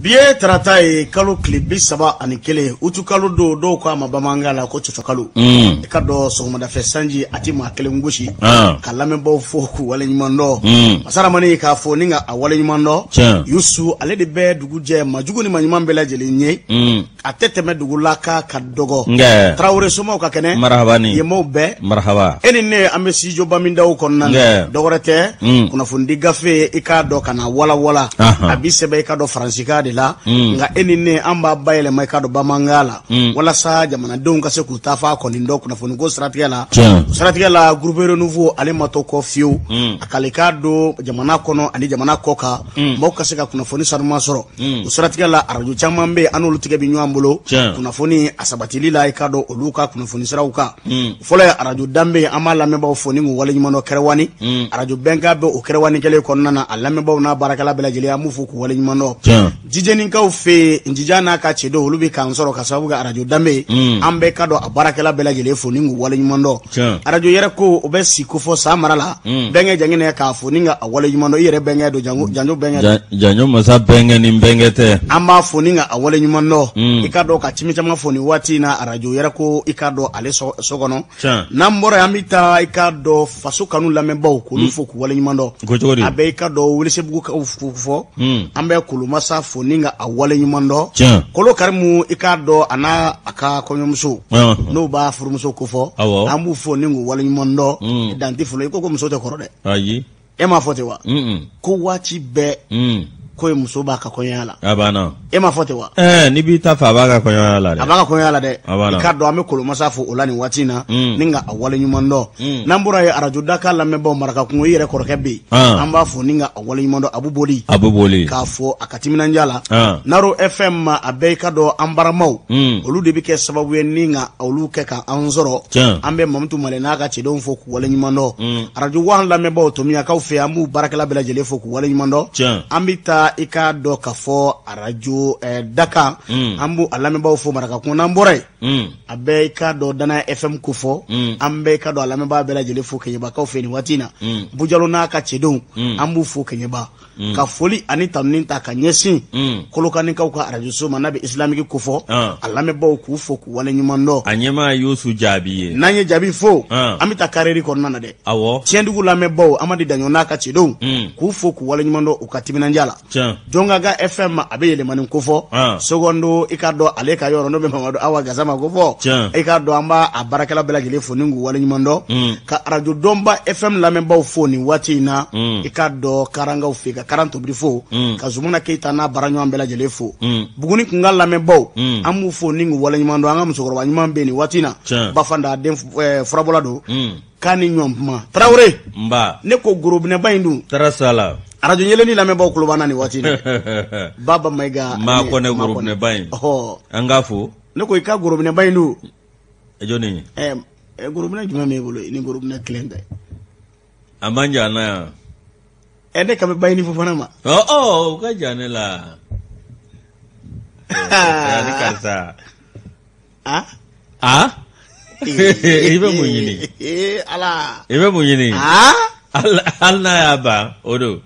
Bi ye tarata ye, kalo tile 31, utu kalo don. Dɔw ko a ma bamanankan la ko cɔcɔ kalo. I ka dɔn sɔgɔmadafɛ sanji a ti maa kelen gosi. Ka lamɛnbaaw fo k'u waleɲuman dɔn. Masaramani k'a fɔ ni ka a waleɲuman dɔn. Yusu ale de bɛ dugu jɛ majugu ni maɲuman bɛɛ lajɛlen ye. A tɛ tɛmɛ dugu la k'a ka dɔgɔ. Tarawele somaw ka kɛnɛ. Marahaba ni. Yemaw bɛɛ. Marahaba. E ni ne, an bɛ studio Bamindaw kɔnɔna na. Dɔwɛrɛ tɛ, kunnafonidi gafe, i k'a dɔn ka na walawala. A bi sɛbɛn, i ka dɔn, faransikan de la. Nka e ni ne, an b'a bayɛlɛma, i ka dɔn, bamanankan la. Walasa jamanadenw ka se k'u ta fɔ a kɔni dɔn kunnafoniko siratigɛ la. O siratigɛ la, groupe Renouveau ale ma to kɔ fiyewu. A k'ale k'a don jamana kɔnɔ ani jamana kɔ kan. Maaw ka se ka kunnafoni sanuman sɔrɔ. O siratigɛ la, arajo caman bɛ yen, an n'olu tigɛ bɛ ɲɔgɔn bolo. Kunnafoni a sabatili la, i ka dɔn, olu ka kunnafoni siraw kan. Fɔlɔ ye arajo danbe ye, an b'a lamɛnbaaw fo ni k'u waleɲuman dɔn kɛrɛwani. Arajo bɛnkan bɛ o kɛrɛwani kelen kɔnɔna na, a lamɛnbaaw n'a baarakɛla bɛɛ lajɛlen, an b'u fo k'u waleɲuman dɔn. Jijɛnikaw fɛ yen, Njija n'a ka cɛdenw, olu bɛ k'an sɔrɔ ka sababu kɛ arajo danbe ye. An bɛ ka dɔn a baarakɛla bɛɛ lajɛlen fo ni k'u waleɲuman dɔn. Arajo yɛrɛ ko o bɛ si kofɔ san mara la. Bɛnkɛ Janginɛ k'a fo ni ka a waleɲuman dɔn. I yɛrɛ bɛnkɛ don, jango janjo bɛnkɛ don. Janjo masa bɛnkɛ ni bɛnkɛ tɛ. An b'a fo ni ka a waleɲuman dɔn. I ka dɔn ka cimi caman fo nin waati in na arajo yɛrɛ ko, i ka dɔn, ale so kɔnɔ. N'an bɔra yen, an bɛ taa, i ka dɔn, faso kanu lamɛnbaaw, k'olu fo k'u waleɲuman dɔn. Ko cogo di? A bɛ, i ka dɔn, Welesebugukaw fɔ. An bɛ Kolomasa fo ni ka a waleɲuman dɔn. Kolo Karimu, i k'a dɔn, a n'a a ka kɔɲɔmuso, n'o b'a furumuso kofɔ, an b'u fo ni k'u waleɲuman dɔn. Dan tɛ fɔlɔ, i ko ko muso tɛ kɔrɔ dɛ. Ayi. E m'a fɔ ten wa? Ko waati bɛɛ ko ye muso b'a ka kɔɲɔya la. A banna. E m'a fɔ ten wa? Ɛɛ, n'i b'i ta fɛ, a b'a ka kɔɲɔya la dɛ. A b'a ka kɔɲɔya la dɛ. A banna. I k'a dɔn, an bɛ Kolomasa fo o la nin waati in na ni ka a waleɲuman dɔn. N'an bɔra yen, arajo Daka lamɛnbaaw, Marakakungo, i yɛrɛ kɔrɔkɛ bɛ yen. An b'a fo ni ka a waleɲuman dɔn, Abu Boli. Abu Boli. K'a fɔ a ka timinandiya la. Naro FM ma, a bɛɛ, i ka dɔn, an baramaw. Olu de bɛ kɛ sababu ye ni ka olu kɛ ka an sɔrɔ. An bɛ Mamutu Male n'a ka cɛdenw fo k'u waleɲuman dɔn. Arajo Wan lamɛnbaaw, Tomiyakaw fɛ, an b'u baarakɛla bɛɛ lajɛlen fo k'u waleɲuman dɔn. An bɛ taa, i k'a dɔn k'a fɔ arajo Dakan, an b'u a lamɛnbaaw fo Marakakungo. N'an bɔra yen, a bɛɛ, i k'a dɔn, Danaya FM ko fɔ, an bɛɛ, i ka dɔn, a lamɛnbaa bɛɛ lajɛlen fo Kɛɲɛbakaw fɛ nin waati in na. Bujalo n'a ka cɛdenw, an b'u fo Kɛɲɛba. Ka foli ani tanuni ta ka ɲɛsin Kolokanikaw ka arajoso ma, n'a bɛ islamique kofɔ, a lamɛnbaaw k'u fo k'u waleɲuman dɔn. A ɲɛmaa Yusu Jaabi ye. N'an ye Jaabi fo, an bɛ taa Kareri kɔnɔna na dɛ. Tiɲɛdugu lamɛnbaaw, Amadi Daɲɔ n'a ka cɛdenw, k'u fo k'u waleɲuman dɔn u ka timinandiya la. Jɔnkaga FM, a bɛ Yɛlɛmani kofɔ. Seconde, i ka dɔn, ale ka yɔrɔ n'o bɛ Mamadu Awa Gasama kofɔ, i ka dɔn, an b'a a baarakɛla bɛɛ lajɛlen fo ni k'u waleɲuman dɔn. Ka arajo Dɔnba FM lamɛnbaaw fo nin waati in na, i ka dɔn, Karangaw fɛ, ka Karan Tobili fo, ka Zumana Keyita n'a baaraɲɔgɔn bɛɛ lajɛlen fo. Buguni kunka lamɛnbaaw, an b'u fo ni k'u waleɲuman dɔn. An ka musokɔrɔba ɲuman bɛ yen nin waati in na, Bafanda den furabɔla don. K'a ni ɲɔgɔn kuma, Tarawele. Nba. Ne ko gorobinɛba in dun. Tara sala. Arajo Yeelen lamɛnbaaw tulo b'an na nin waati in na. Baba Mayiga. Maa kɔnɛ gorobinɛba in. An k'a fo. Ne ko i ka gorobinɛba in dun. Jɔnni? Ɛ, gorobinɛ jumɛn b'e bolo ni gorobinɛ kelen tɛ? A man jan na yan. Ɛ, ne kan bɛ Bayini Fofana ma. Ɔ ɔ, o ka jan ne la. Ani karisa. Ah? Ah? I bɛ mun ɲini? Ala. I bɛ mun ɲini? Ah? Hali n'a y'a ban, o don.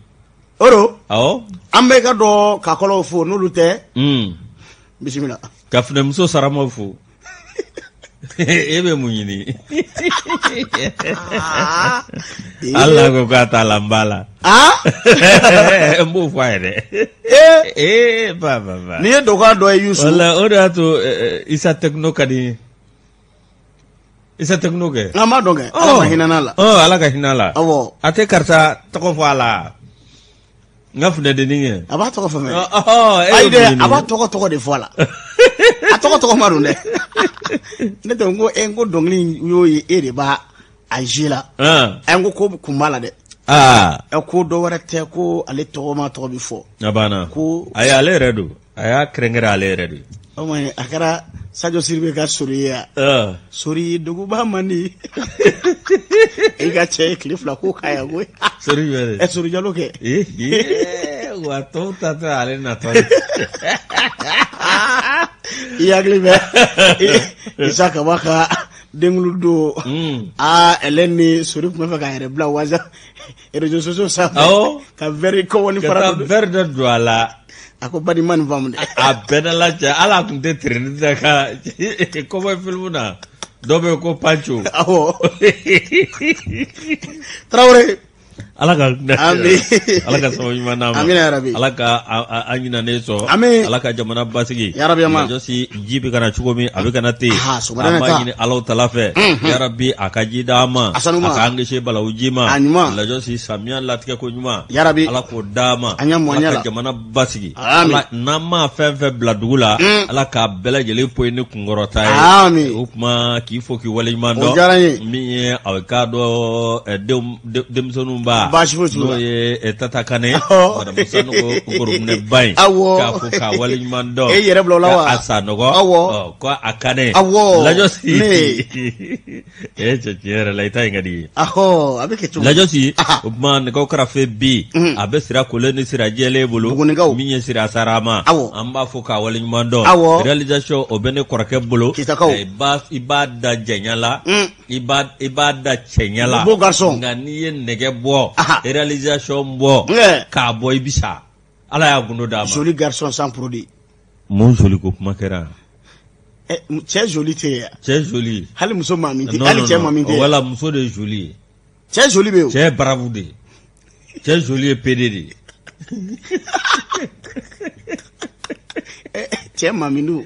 O don? Awɔ. An bɛ ka dɔn kakɔlɔw fo, n'olu tɛ. Bisimila. Ka funɛmuso saramaw fo. E bɛ mun ɲini? Hali n'a ko k'a t'a la, n b'a la. N b'o fɔ a ye dɛ. Ee ba ba ba. N'i ye dɔgɔya dɔ ye, Yusu. Wala o de y'a to Isa Techno ka di n ye. Isa Techno kɛ. An b'a dɔn kɛ. Ala ka hinɛ n'a la. Ɔ, Ala ka hinɛ a la. Awɔ. A tɛ karisa tɔgɔ fɔ a la. N ka funɛdennin kɛ. A b'a tɔgɔ fɔ mɛ. Ayi dɛ, a b'a tɔgɔ tɔgɔ de fɔ a la. A tɔgɔ tɔgɔ ma don dɛ. Ne tɛ n ko e, n ko dɔnkili in y'o ye, e de b'a a zi la. Ɛ, n ko ko kun b'a la dɛ. Ɛ, ko dɔ wɛrɛ tɛ, ko ale tɔgɔ ma tɔgɔ bɛ fɔ. A banna. Ko ayi, ale yɛrɛ don. A y'a kɛrɛnkɛrɛn ale yɛrɛ de. O ma a kɛra Sadio Sidibe ka sori ye yan. Sori duguba man di. I ka cɛ ye tile 2 ko k'a yan koyi. Sori jumɛn de? Ɛ, Sori Jalo kɛ. Ee, wa tɔw ta tɛ ale natɔ ye. I hakili bɛ Isa Kaba ka denkulu don. Aa, Hélène ni Sori tun bɛ fɛ k'a yɛrɛ bila waza réseaux sociaux sanfɛ. Awɔ. Ka verre kɔwɔ ni Ka fara taa don. verre dɔ don a la. A ko badi ma nin faamu dɛ. A bɛɛ n'Ala cɛ, hali a tun tɛ tireni ta ka cowboy film na dɔ bɛ yen ko Pancho. Awɔ, Tarawele. Ala ka Amin. Ala ka sababu ɲuman d'an ma. Amina yarabi. Ala ka an ɲinanen sɔn. Amin. Ala ka jamana basigi. Yarabi ama. Jɔsi ji bɛ ka na cogo min, a bɛ ka na ten. Aha, sɔgɔmada An in b'a ta. ɲini Alahu tala fɛ. Yarabi, a ka ji d'an ma. A sanu ma. A k'an kisi balawu ji ma. A ɲuman. Lajɔsi samiya latigɛ ko ɲuman. Yarabi. Ala k'o d'an ma. An ɲɛ mɔ an ɲɛ Ala la. ka jamana basigi. Amin. Ala n'an ma fɛn fɛn bila dugu la, Ala k'a bɛɛ lajɛlen poyi ni kunkɔrɔta ye. Amin. O tuma k'i fo k'i waleɲuman O dɔn. diyara n ye. Min ye a k'a dɔn denmisɛnninw ba. Baasi foyi t'u la. N'o ye Tata Kane. Awɔ. Madame Sanogo Ngoromunɛ ba in. Awɔ. K'a fo k'a waleɲuman dɔn. E yɛrɛ bila o la wa? K'a Sanɔgɔ. Awɔ. Ɔ, ko a Kane. Awɔ. Lajɔsi. Ne. E cɛ, tiɲɛ yɛrɛ la, i ta in ka di ye. Ahɔ, a bɛ kɛ cogo di? Lajɔsi, Aha. o tuma nɛgɛw karafe bi, a bɛ sira kolen ni sira jɛlen bolo. Bugunikaw. Min ye sira sarama. Awɔ. An b'a fɔ k'a waleɲuman dɔn. Awɔ. Réalisation, o bɛ ne kɔrɔkɛ bolo. Kitakaw. I b'a da jɛnya la. I b'a da cɛɲa la. Beau garçon. Nka n'i ye nɛgɛ bɔ, Aha. réalisation bɔ, k'a bɔ, i bi sa. Ala y'a gundo d'a ma. Joli garçon sans produit. Mun joli ko kuma kɛra? Cɛ joli tɛ yen. Cɛ joli. Hali muso maa min tɛ, Non, hali non, cɛ non. maa min tɛ yen. Wala muso de ye joli ye. Cɛ joli bɛ yen o. Cɛ ye brave de ye. Cɛ joli ye PD de ye. Cɛ maa min don.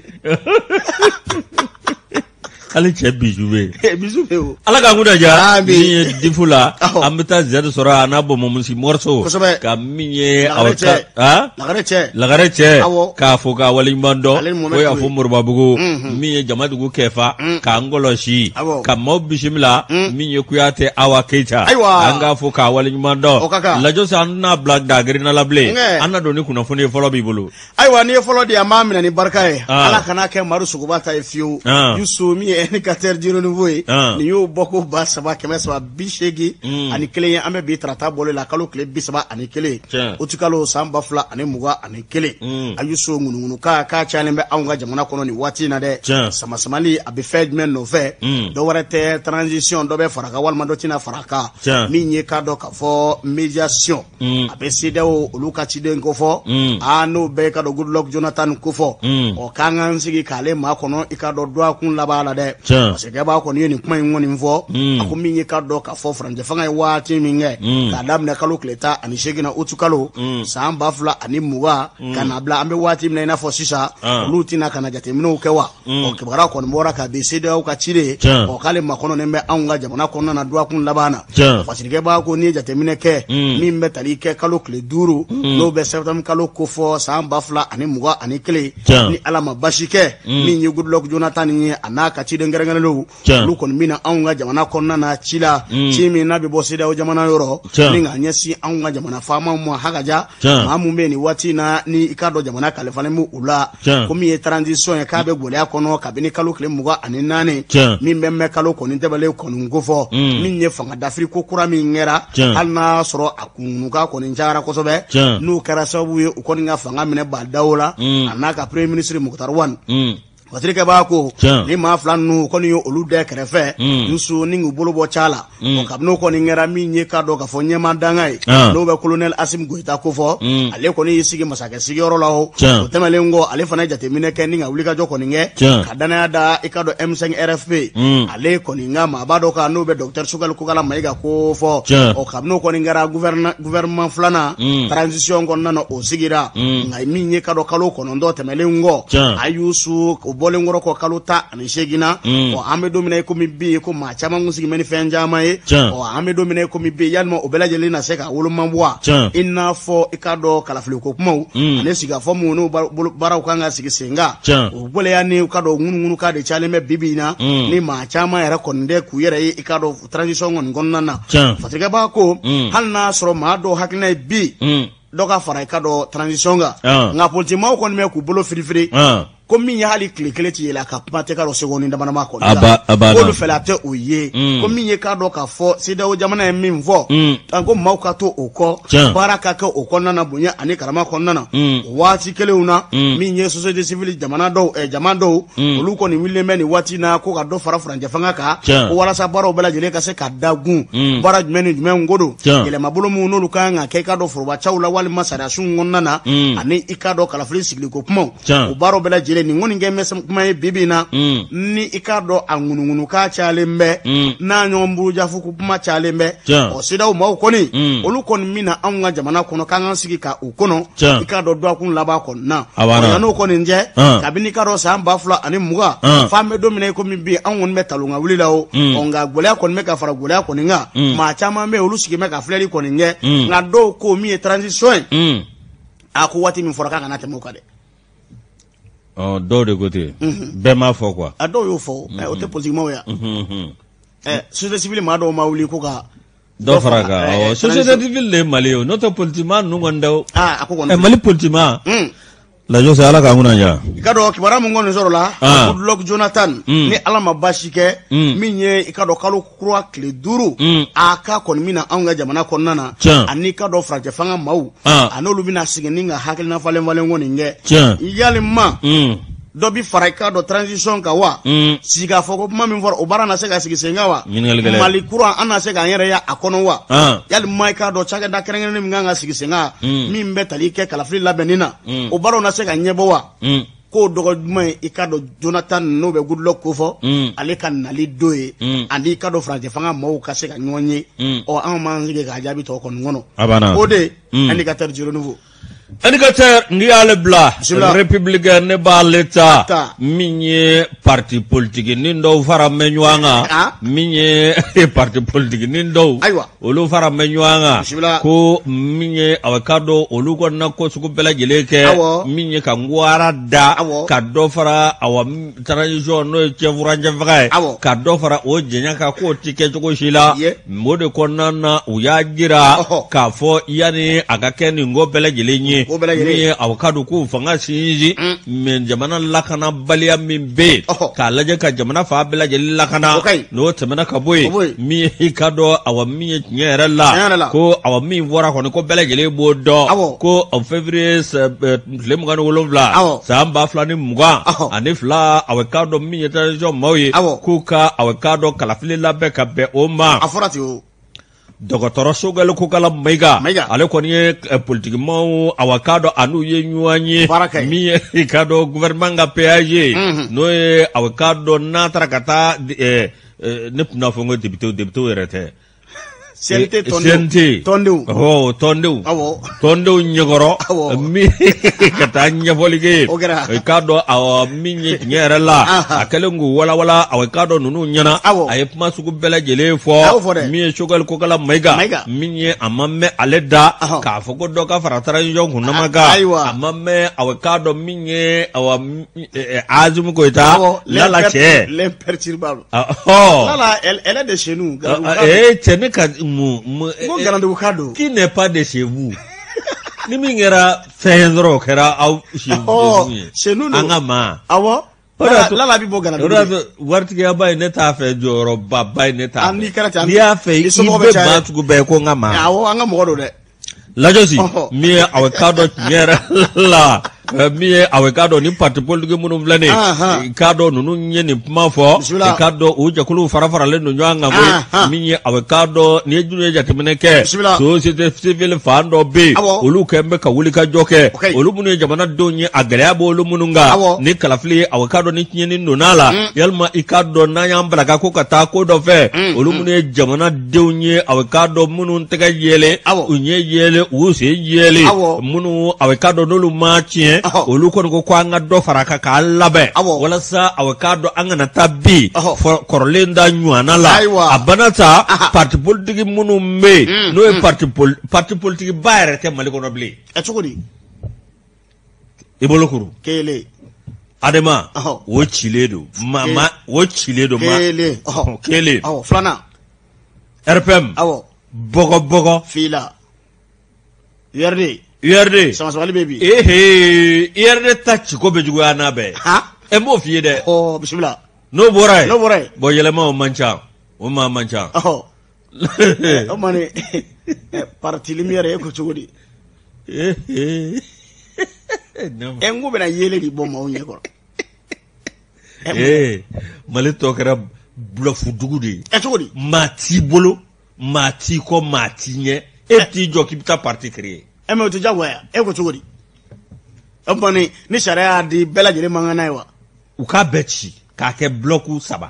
Hali cɛ bijou bɛ yen. Bisu bɛ yen o. Ala k'an kunna ja. Amin. Min ye difu la, Awɔ. an bɛ taa zɛri sɔrɔ a n'a bɔnbɔnmusi morceau. Kosɛbɛ. Ka min ye Lagare cɛ. Ha? Lagare cɛ. Lagare cɛ. Awɔ. K'a fɔ k'a waleɲuman dɔn. Ale ni Mohamed O y'a Toure. fɔ Moribabugu. Min ye Jamadugu kɛfa. K'an kɔlɔsi. Awɔ. Ka maaw bisimila. Min ye Kuyate Awa Keyita. Ayiwa. An k'a fɔ k'a waleɲuman dɔn. O ka kan. Lajɔsi, an tɛna bila dagirinna la bilen. Nkɛ. An na don ni kunnafoni ye fɔlɔ b'i bolo. Ayiwa, n'i ye fɔlɔ di, an b'a minɛ ni barika ye. Ah. Ala kana kɛ Mari Sogoba ta ye fiyewu. Ah. Yusu, min ye indicateur du renouveau ye, Ah. nin y'o bɔ ko 3381 ye. An bɛ bi tarata bɔlen la, kalo tile 31, Tiɲɛ. utikalo san 2021. A Yusu, ŋunuŋunu k'a cayalen bɛ anw ka jamana kɔnɔ nin waati in na dɛ. Tiɲɛ. Samasamali a bɛ fɛn jumɛn nɔfɛ? Dɔ wɛrɛ tɛ, transition, dɔ bɛ fara kan walima dɔ tɛna fara kan. Tiɲɛ. Min ye k'a dɔn k'a fɔ médiation, a bɛ CEDEAO olu ka ciden kofɔ, aa, n'o bɛɛ ka dɔn Goodluck Jonathan kofɔ. Ɔ, k'an k'an sigi k'ale maa kɔnɔ, i k'a dɔn dɔgɔkun laban la dɛ. Tiɲɛ. Parce que b'a kɔni ye nin kuma in kɔni fɔ. A ko min ye k'a dɔn k'a fɔ furancɛ fanga ye waati min kɛ, k'a daminɛ kalo tile 18 na, utu kalo san 2020, ka na bila an bɛ waati min na i n'a fɔ sisan, olu tɛna ka na jateminɛw kɛ wa? Ɔ, kibaruya kɔni bɔra ka bin CEDEAO ka ciden. Ɔ, k'ale makɔnɔnen bɛ anw ka jamana kɔnɔna na dɔgɔkun laban na. Fasirikɛ b'a ko n'i ye jateminɛ kɛ, min bɛ tali kɛ kalo tile 5, n'o bɛ septembre kalo kofɔ san 2021, ni Ala ma basi kɛ, min ye Goodluck Jonathan ye, a n'a ka ciden kɛrɛnkɛrɛnnenw, olu kɔni bɛna anw ka jamana kɔnɔna na ci la, ci min n'a bɛ bɔ CEDEAO jamana yɔrɔ, ni k'a ɲɛsin anw ka jamana faamaw ma hakaja. Maa mun bɛ yen nin waati in na, ni i k'a dɔn jamana kalifalen bɛ u la, ko min ye transition ye, k'a bɛ gɛlɛya kɔnɔ kabini kalo tile 24, min bɛ mɛn kalo kɔni tɛmɛlen kɔni kofɔ, min ye fanga dafiri ko kura min kɛra, hali n'a sɔrɔ a kunka kɔni cayara kosɛbɛ, n'o kɛra sababu ye u kɔni ka fanga minɛ Bah N'Daw la, a n'a ka premier ministre Moctar Ouane. Fasirikɛ b'a ko ni maa fila ninnu kɔni ye olu dɛ kɛrɛfɛ, Yusu, ni k'u bolo bɔ ca la. Ɔ, kabini o kɔni kɛra, min ye k'a dɔn k'a fɔ ɲɛma danga ye, n'o bɛ colonel Assimi Goïta kofɔ, ale kɔni y'i sigi masakɛ sigiyɔrɔ la. O tɛmɛnen kɔ, ale fana ye jateminɛ kɛ ni ka wulikajɔ kɔni kɛ ka danaya da i ka dɔn M5 RFP, ale kɔni ka maaba dɔ kan, n'o bɛ docteur Choguel Kokalla Maïga kofɔ. Ɔ, kabini o kɔni kɛra, gouvernement filanan transition kɔnɔna na, o sigira. Nka min ye k'a dɔn kalo 9 tɛmɛnen kɔ, a Yusu, o bɔlen kɔrɔ kɔ kalo 18 na. Ɔ, an bɛ don min na i komi bi, ko maa caman kun sigi bɛ ni fɛn caman ye. Ɔ, an bɛ don min na i komi bi, yalima o bɛɛ lajɛlen na se ka woloma bɔ, i n'a fɔ i k'a dɔn kalafiliko kumaw ani sigikafɔ minnu n'o baaraw kan ka sigi sen kan, o gɛlɛya ni ka dɔn ŋunuŋunukan de cayalen bɛ bi bi in na, ni maa caman yɛrɛ kɔni tɛ k'u yɛrɛ ye i k'a dɔn transition kɔni kɔnɔna na. Fatirikɛ b'a ko hali n'a sɔrɔ maa dɔw hakilina ye bi dɔ ka fara i ka dɔn transition kan, nka politique maaw kɔni bɛ k'u bolo firifiri. Ko min ye hali tile kelen ti yɛlɛ a ka kuma tɛ k'a dɔn seconde damadama kɔni la, k'olu fɛla tɛ o ye. Ko min ye k'a dɔn k'a fɔ CEDEAO jamana ye min fɔ, ko maaw ka to o kɔ, baara ka kɛ o kɔnɔna na, bonya ani karama kɔnɔna na. O waati kelenw na, min ye société civile jamana dɔw, jama dɔw, olu kɔni wulilen bɛ nin waati na ko ka dɔ fara furancɛ fanga kan, ko walasa baaraw bɛɛ lajɛlen ka se ka dagun. Baara jumɛn ni jumɛn ko don? Yɛlɛmabolo minnu n'olu ka kan ka kɛ i k'a dɔn forobacaw la walima sariyasunw kɔnɔna na, ani i k'a dɔn kalafili sigiliko kumaw, o baaraw bɛɛ lajɛlen nin kɔni kɛ bɛ kuma ye bi bi in na. Ni i k'a dɔn a ŋunuŋunu k'a cayalen bɛ, n'a ɲɔgɔn burujafu ko kuma cayalen bɛ. Ɔ, CEDEAO maaw kɔni, olu kɔni min na anw ka jamana kɔnɔ k'an k'an sigi ka u kɔnɔ, i k'a dɔn dɔgɔkun laban kɔni na. Yan'o kɔni cɛ, kabini i k'a dɔn san 2020 f'an bɛ don min na i komi bi, anw kɔni bɛ talon ka wuli la o. Ɔ, nka gɛlɛya kɔni bɛ ka fara gɛlɛya kɔni kan. Maa caman bɛ yen, olu sigilen bɛ ka filɛli kɔni kɛ, nka dɔw ko min ye transition ye, a ko waati min fɔra k'a kana tɛmɛ o kan dɛ. Ɔ, dɔw de ko ten, bɛɛ m'a fɔ quoi. A dɔw y'o fɔ, o tɛ politikimaw ya, société civile maa dɔw ma wuli ko ka dɔ fara kan. Awɔ, société civile de ye Mali ye o, n'o tɛ politikimaa ninnu kɔni tɛ o. A ko kɔni Mali politikimaa lajɔ, Ala k'an kunna diya. I ka dɔn kibaruya min kɔni sɔrɔla, Goodluck Jonathan, ni Ala ma baasi kɛ, min ye i ka dɔn kalo kura tile 5, a ka kɔni min na anw ka jamana kɔnɔna na, ani i ka dɔn furancɛ fanga maaw, a n'olu bɛna sigi ni ka hakilina falen falen kɔni kɛ. Yalima dɔ bi fara i ka dɔn transition kan wa? Sigi k'a fɔ ko kuma min fɔra, o baara na se ka sigi sen kan wa? Mali kura, an na se k'an yɛrɛ ye a kɔnɔ wa? Yalima i k'a dɔn cakɛda kɛrɛnkɛrɛnnen min kan ka sigi sen kan, min bɛ tali kɛ kalafili labɛnni na, o baaraw na se ka ɲɛbɔ wa? K'o dɔgɔ duman ye i ka dɔn Jonathan, n'o bɛ Goodluck ko fɔ, ale ka nali don ye, ani i ka dɔn furancɛ fanga maaw ka se ka ɲɔgɔn ye. Ɔ, anw m'an sigi k'a jaabi tɔ kɔni kɔnɔ. O de indicateur du renouveau. Indicateur, n'i y'ale bila, Républicain, ne b'ale ta. Min ye parti politique ni dɔw fara mɛ ɲɔgɔn kan, min ye parti politique ni dɔw, olu fara mɛ ɲɔgɔn kan, ko min ye a ka dɔn olu kɔni na ko sugu bɛɛ lajɛlen kɛ, min ye ka ŋwara da ka dɔ fara awa transition, n'o ye cɛfurancɛ fanga ye, ka dɔ fara o jɛnya kan, k'o ti kɛ cogo si la. O de kɔnɔna na, u y'a jira k'a fɔ yanni a ka kɛ nin ko bɛɛ lajɛlen ye, min ye aw ka don k'u fanga sinsin, mais jamana lakanabaliya min bɛ yen, k'a lajɛ ka jamana fan bɛɛ lajɛlen lakana. N'o tɛmɛna ka bɔ yen, min ye i ka dɔn awa min ye tiɲɛ yɛrɛ la, ko awa min fɔra kɔni, ko bɛɛ lajɛlen b'o dɔn, ko février tile 27 san 2022, aw k'a dɔn min ye transition maaw ye, k'u ka aw k'a dɔn kalafili labɛn ka bɛn o ma. A fɔra ten o. Dɔgɔtɔrɔ Choguel Kokalla Maïga, ale kɔni ye politikimaw, awa k'a dɔn a n'u ye ɲɔgɔn ye. Min ye i k'a dɔn gouvernement ka PAG, n'o ye aw k'a dɔn n'a taara ka taa, ne tun n'a fɔ n ko député, député yɛrɛ tɛ. CNT. CNT. Tɔndenw. Ɔ, tɔndenw. Tɔndenw ɲɛkɔrɔ min ka taa ɲɛfɔli kɛ yen. O kɛra. I k'a dɔn awɔ min ye tiɲɛ yɛrɛ la, a kɛlen k'u walawala, awɔ k'a dɔn ninnu ɲɛna, a ye kuma sugu bɛɛ lajɛlen fɔ. Min ye Choguel Kokalla Maïga, min ye a ma mɛn ale da k'a fɔ ko dɔ ka fara transition kunnama kan. A ma mɛn awɔ k'a dɔn min ye awa Assimi Goïta lala cɛ. L'imperturbable. Lala, elle est de chez nous. Eh, cɛ, ne ka mun Ko Garandugu ka don. Qui n'est pas de chez vous? Ni min kɛra fɛn ye dɔrɔn, o kɛra aw chez vous ye. Chez nous. An ka maa. Awɔ. Lala bi bɔ Garandugu. O de y'a to waritigiyaba in, ne t'a fɛ, jɔyɔrɔbaba in, ne t'a fɛ. N'i kɛra ten. N'i y'a fɛ, i bɛ maa sugu bɛɛ ye ko n ka maa. Awɔ, an ka mɔgɔ don dɛ. Lajɔsi, min ye aw k'a dɔn tiɲɛ yɛrɛ la, min ye aw k'a dɔn ni parti politique minnu filɛ nin ye, k'a dɔn ninnu ye nin kuma fɔ, i k'a dɔn u jɛkuluw fara faralen don ɲɔgɔn kan koyi. Min ye aw k'a dɔn n'i ye juru ye jateminɛ kɛ, société civile fan dɔ bɛ yen, olu kɛlen bɛ ka wuli ka jɔ kɛ. Olu minnu ye jamanadenw ye, a gɛlɛya b'olu minnu kan ni kalafili ye, aw k'a dɔn ni tiɲɛni donna a la, yalima i k'a dɔn n'an y'an bila ka ko ka taa ko dɔ fɛ, olu minnu ye jamanadenw ye, aw k'a dɔn minnu tɛgɛ yɛlɛ, u ɲɛ yɛlɛ, u sen yɛlɛ, minnu aw k'a dɔn n'olu ma tiɲɛ, olu kɔni ko an ka dɔ fara a kan k'an labɛn walasa aw k'a dɔn an kana taa bi kɔrɔlen da ɲɔgɔnna la. A bana ta parti politique minnu bɛ yen, n'o ye parti politique ba yɛrɛ tɛ Mali kɔnɔ bilen. Ɛ, cogo di? I bolo kuru. Kelen. Adama, o cilen don, ma o cilen don ma. Kelen. Kelen. Filanan. RPM. Bɔgɔ bɔgɔ. Fila. URD. URD Samasamali bɛ bi. Ehe, URD ta ciko bɛ juguya n'a bɛɛ. Han? Ɛ, n b'o f'i ye dɛ. Ɔ, bisimila. N'o bɔra yen. N'o bɔra yen. Bon, yɛlɛma o man ca. O maa man ca. Ɔhɔ. O ma ni parti lumière e ko cogo di? Ehe. Ɛ, n ko bɛna yeelen de bɔ maaw ɲɛ kɔrɔ. Ee, Mali tɔ kɛra bluff dugu de ye. Ɛ, cogo di? Maa t'i bolo, maa t'i kɔ, maa t'i ɲɛ. E bɛ t'i jɔ k'i bɛ taa parti créer. Ɛ, mais o tɛ diyagoya e ko cogo di? O tuma ni sariya y'a di bɛɛ lajɛlen man kan n'a ye wa? U k'a bɛɛ ci k'a kɛ bloc 3.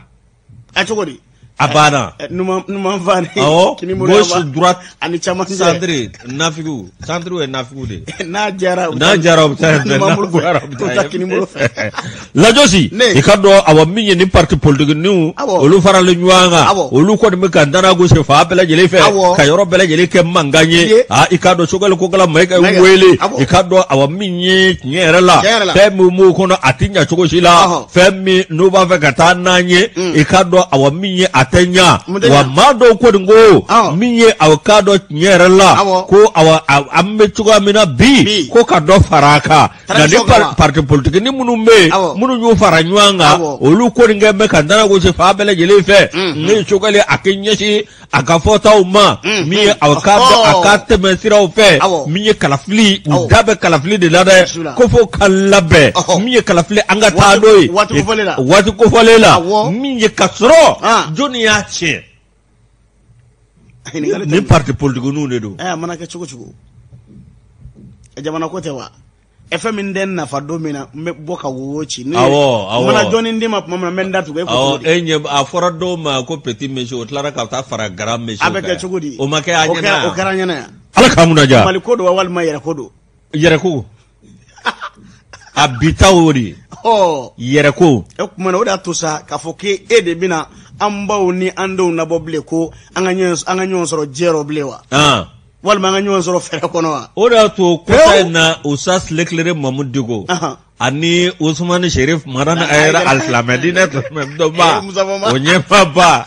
Ɛ, cogo di? A banna. Numan fa ni Awɔ, kini bolo gauche, droite, ani camancɛ. Centre, nafigiw, centre ye nafigiw de ye. N'a jara u bɛ N'a jara u bɛ taa yen fɛ, numan n'a bolo fɛ, goyara u u bɛ taa kini bolo fɛ. Lajɔsi, Ne. i ka dɔn awa min ye ni parti politique niw Awɔ. olu faralen ɲɔgɔn kan, Awɔ. olu kɔni bɛ ka dana gosi fan bɛɛ lajɛlen fɛ, Awɔ. ka yɔrɔ bɛɛ lajɛlen kɛ mankan ye. Ye. Aa, i ka dɔn Choguel Kokalla Maïga ye Maïga. wele, Awɔ. i ka dɔn awa min ye tiɲɛ yɛrɛ la, Tiɲɛ yɛrɛ la. fɛn min b'o kɔnɔ a tɛ ɲɛ cogo si la, Ɔhɔ. fɛn min n'u b'a fɛ ka taa n'an ye, i ka dɔn awa min ye a tɛ ɲa. Mun tɛ Wa ɲa? maa dɔw kɔni ko Awɔ. min ye aw k'a dɔn tiɲɛ yɛrɛ la, Awɔ. ko awa an bɛ cogoya min na bi, Bi. ko ka dɔ fara a kan. Nka ni Transition kama. parti politique ni minnu bɛ yen, Awɔ. minnu y'u fara ɲɔgɔn kan, Awɔ. olu kɔni kɛ bɛ ka dana gosi fan bɛɛ lajɛlen fɛ. Ne ye Choguel a k'i ɲɛsin a ka fɔtaw ma, min ye aw k'a dɔn a ka tɛmɛ siraw fɛ, Awɔ. min ye kalafili, u Awɔ. da bɛ kalafili de la dɛ, Bisimila. ko fo ka labɛn, Ɔhɔ. min ye kalafili an ka taa Waati- n'o ye. waati kofɔlen la. Waati kofɔlen la. Awɔ. Min ye ka sɔrɔ, Ah. jɔnni y'a tiɲɛ? Ɲininkali Ni tɛ. parti politique ninnu de don. Ɛ, a mana kɛ cogo cogo, jamana ko tɛ wa? Ɛ, fɛn min tɛ n nafa don min na, n bɛ bɔ ka wowo ci. Awɔ, awɔ. N mana jɔnni d'i ma tuma min na, n bɛ n da tugu e ko cogo Awɔ, di? e ɲɛ a fɔra dɔw ma ko petit monsieur, o tilara ka taa fara grand monsieur A bɛ kan. kɛ cogo di? O ma kɛ a O ɲɛna kɛra yan. o kɛra an ɲɛna yan. Ala k'an kunna diya. Mali ko don wa walima yɛrɛ ko don? Yɛrɛ ko. A bi ta o de ye. Ɔ. Yɛrɛ ko. O tuma na, o de y'a to sa k'a fɔ k'e de bɛna an baw ni an denw nabɔ bilen ko an ka ɲɔgɔn sɔrɔ jɛ rɔ bilen wa? Ah. Walima an ka ɲɔgɔn sɔrɔ fɛrɛ kɔnɔ wa? O de y'a to kɔsa in na Oustaz Leclerc Mahmoud Dicko Ahan. ani Ousmane Chérif Madani Ayɛrɛ alisilamɛ diinɛ dɔnba Eh, Musa Fama. o ɲɛmaaba,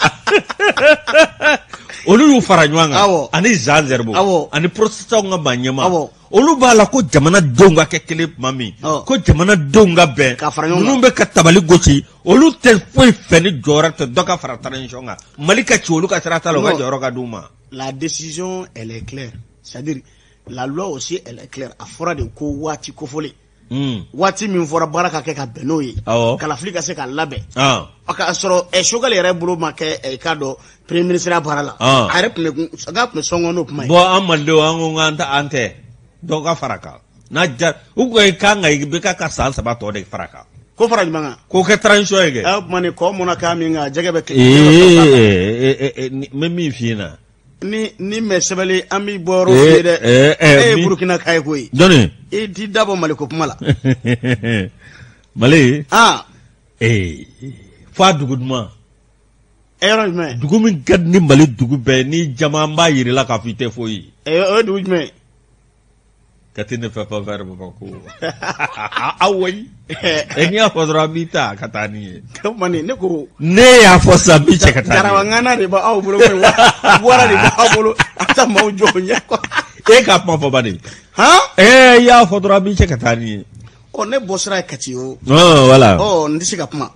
olu y'u fara ɲɔgɔn kan Awɔ. ani Jean Zerbo Awɔ. ani protestants ka maa ɲɛmaa, Awɔ. olu b'a la ko jamanadenw ka kɛ kelen tuma min, Awɔ. ko jamanadenw ka bɛn, Ka fara ɲɔgɔn kan. ninnu bɛ ka tabali gosi, olu tɛ foyi fɛ ni jɔyɔrɔ tɛ dɔ ka fara transition kan, Mali ka ci, olu ka sira t'a la, u ka Non. jɔyɔrɔ ka d'u ma. La décision, elle est claire. C'est-à-dire, la loi aussi, elle est claire. A fɔra de ko waati kofɔlen. Waati min fɔra baara ka kɛ ka bɛn n'o ye. Awɔ. Kalafili ka se ka labɛn. Ah. A ka sɔrɔ Choguel yɛrɛ bolo ma kɛ i k'a dɔn premier ministre ya baara la. Ah. A yɛrɛ tun bɛ kun a tun bɛ sɔngɔ n'o kuma ye. Bon, an malidenw, an ko k'an tɛ, an tɛ dɔ ka fara kan n'a ja u ko i kan ka i bɛ ka san 3 tɔ de fara kan. Ko fara jumɛn kan? K'o kɛ transition ye kɛ. Ɛ, o tuma ni kɔ mɔnna k'a min kan, jɛgɛ bɛ kɛ. Ee, n bɛ min f'i ɲɛna. Ni mɛ sɛbɛnni an b'i bɔ yɔrɔ f'i ye dɛ. Eh, E ye Burukina ka ye koyi. Jɔnni? I t'i da bɔ Maliko kuma la. Mali. Ah. Ee, f'a dugu duman. Ɛ, yɔrɔ jumɛn? Dugu min ka di ni Mali dugu bɛɛ ye, ni jama b'a yir'i la k'a fɔ i tɛ foyi ye. Ɛ, o ye dugu jumɛn ye? Ka ne fɛ fɛn fɛn Bamakɔ. Awoyi. E, n'i y'a fɔ dɔrɔn an b'i ta ka taa n'i ye. O tuma ni ne ko. Ne y'a fɔ sisan n b'i cɛ ka taa n'i ye. Jarabaŋana de b'aw bolo koyi wa wara de b'aw bolo a bɛ taa maaw jɔ o ɲɛ kɔrɔ. E ka kuma fɔ ba de. Han? Ee, i y'a fɔ dɔrɔn an b'i cɛ ka taa n'i ye. Ɔ, ne bɔ sira ye Kati o. Ɔn, voilà. Ɔ, n tɛ se ka kuma.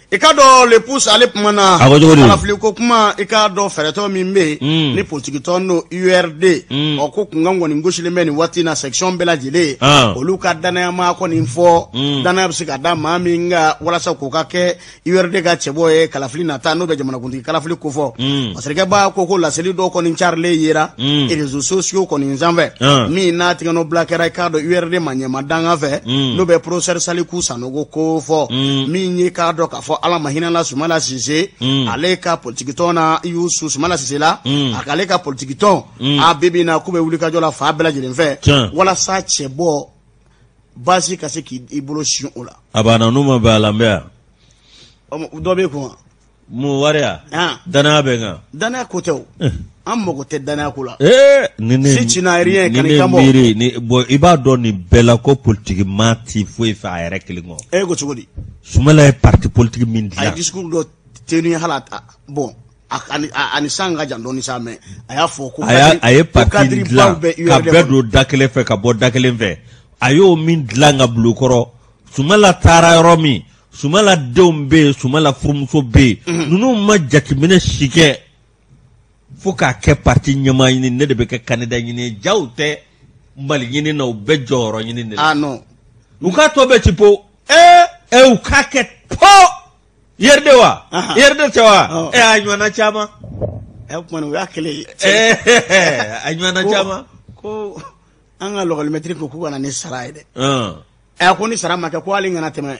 I ka dɔn le pouce ale kuma na. A ko cogo di? Kalafili ko kuma, i ka dɔn fɛɛrɛtɔ min bɛ yen. Ni politiki tɔn don URD. Ɔ, ko kunkan kɔni gosilen bɛ nin waati in na section bɛɛ lajɛlen. Ah. Olu ka danayama kɔni fɔ. Danaya bɛ se ka da maa min kan walasa k'o ka kɛ URD ka cɛbɔ ye kalafili nata n'o bɛ jamanakuntigi kalafili kofɔ. Masakɛba ko laseli dɔw kɔni carilen yera. Réseaux sociaux kɔni sanfɛ. Ah. Min n'a tigɛnɔ bila kɛra i k'a dɔn URD ma ɲɛma danga fɛ. N'o bɛ professeur Saliku Sanogo ko fɔ. Min ye k'a dɔn k'a fɔ Ala ma hinɛ la Sumala Sise. Ale ka politiki tɔn na Yusu Sumala Sise la. A k'ale ka politiki tɔn. A bi bi in na k'u bɛ wulikajɔ la fan bɛɛ lajɛlen fɛ. Tiɲɛ. Walasa cɛbɔ baasi ka se k'i bolo sin o la. A banna, n'u ma bɛn a la, n bɛ yan. Dɔ b'e kun wa? Mun wari ya? Han. Danaya bɛ n kan. Danaya ko tɛ o. An mago tɛ danaya ko la. Ee, ni ne Si tu n'as rien, ni kan'i ne kan bɔ. miiri ni bon, i b'a dɔn nin bɛɛ la ko politiki maa ti foyi fɛ a yɛrɛ kelen kɔ. E ko cogo di? Sumala ye parti politique min A ye dilan. discours dɔ tenu hali a bon. Ani san ka jan dɔɔni sa, mais a y'a fɔ ko a ye parti dilan ka bɛɛ don da kelen fɛ ka bɔ da kelen fɛ. A y'o min dilan ka bulon kɔrɔ, Sumala taara yɔrɔ min, Sumala denw bɛ yen, Sumala furumuso bɛ yen, ninnu ma jateminɛ si kɛ fo k'a kɛ parti ɲɛmaa ɲini. Ne de bɛ kɛ candidat ɲini. Jaw tɛ Mali ɲini na, u bɛ jɔyɔrɔ ɲini de la. Ah non. U k'a tɔ bɛɛ ci po. U k'a kɛ po URD wa, URD tɛ wa? A ɲɔgɔnna caman. O kuma o y'a kɛlɛ ye. A ɲɔgɔnna caman. Ko an ka lɔgɔlimɛtiri ko k'u ka na ni sara ye dɛ. A ko ni sara ma kɛ, ko hali kana tɛmɛ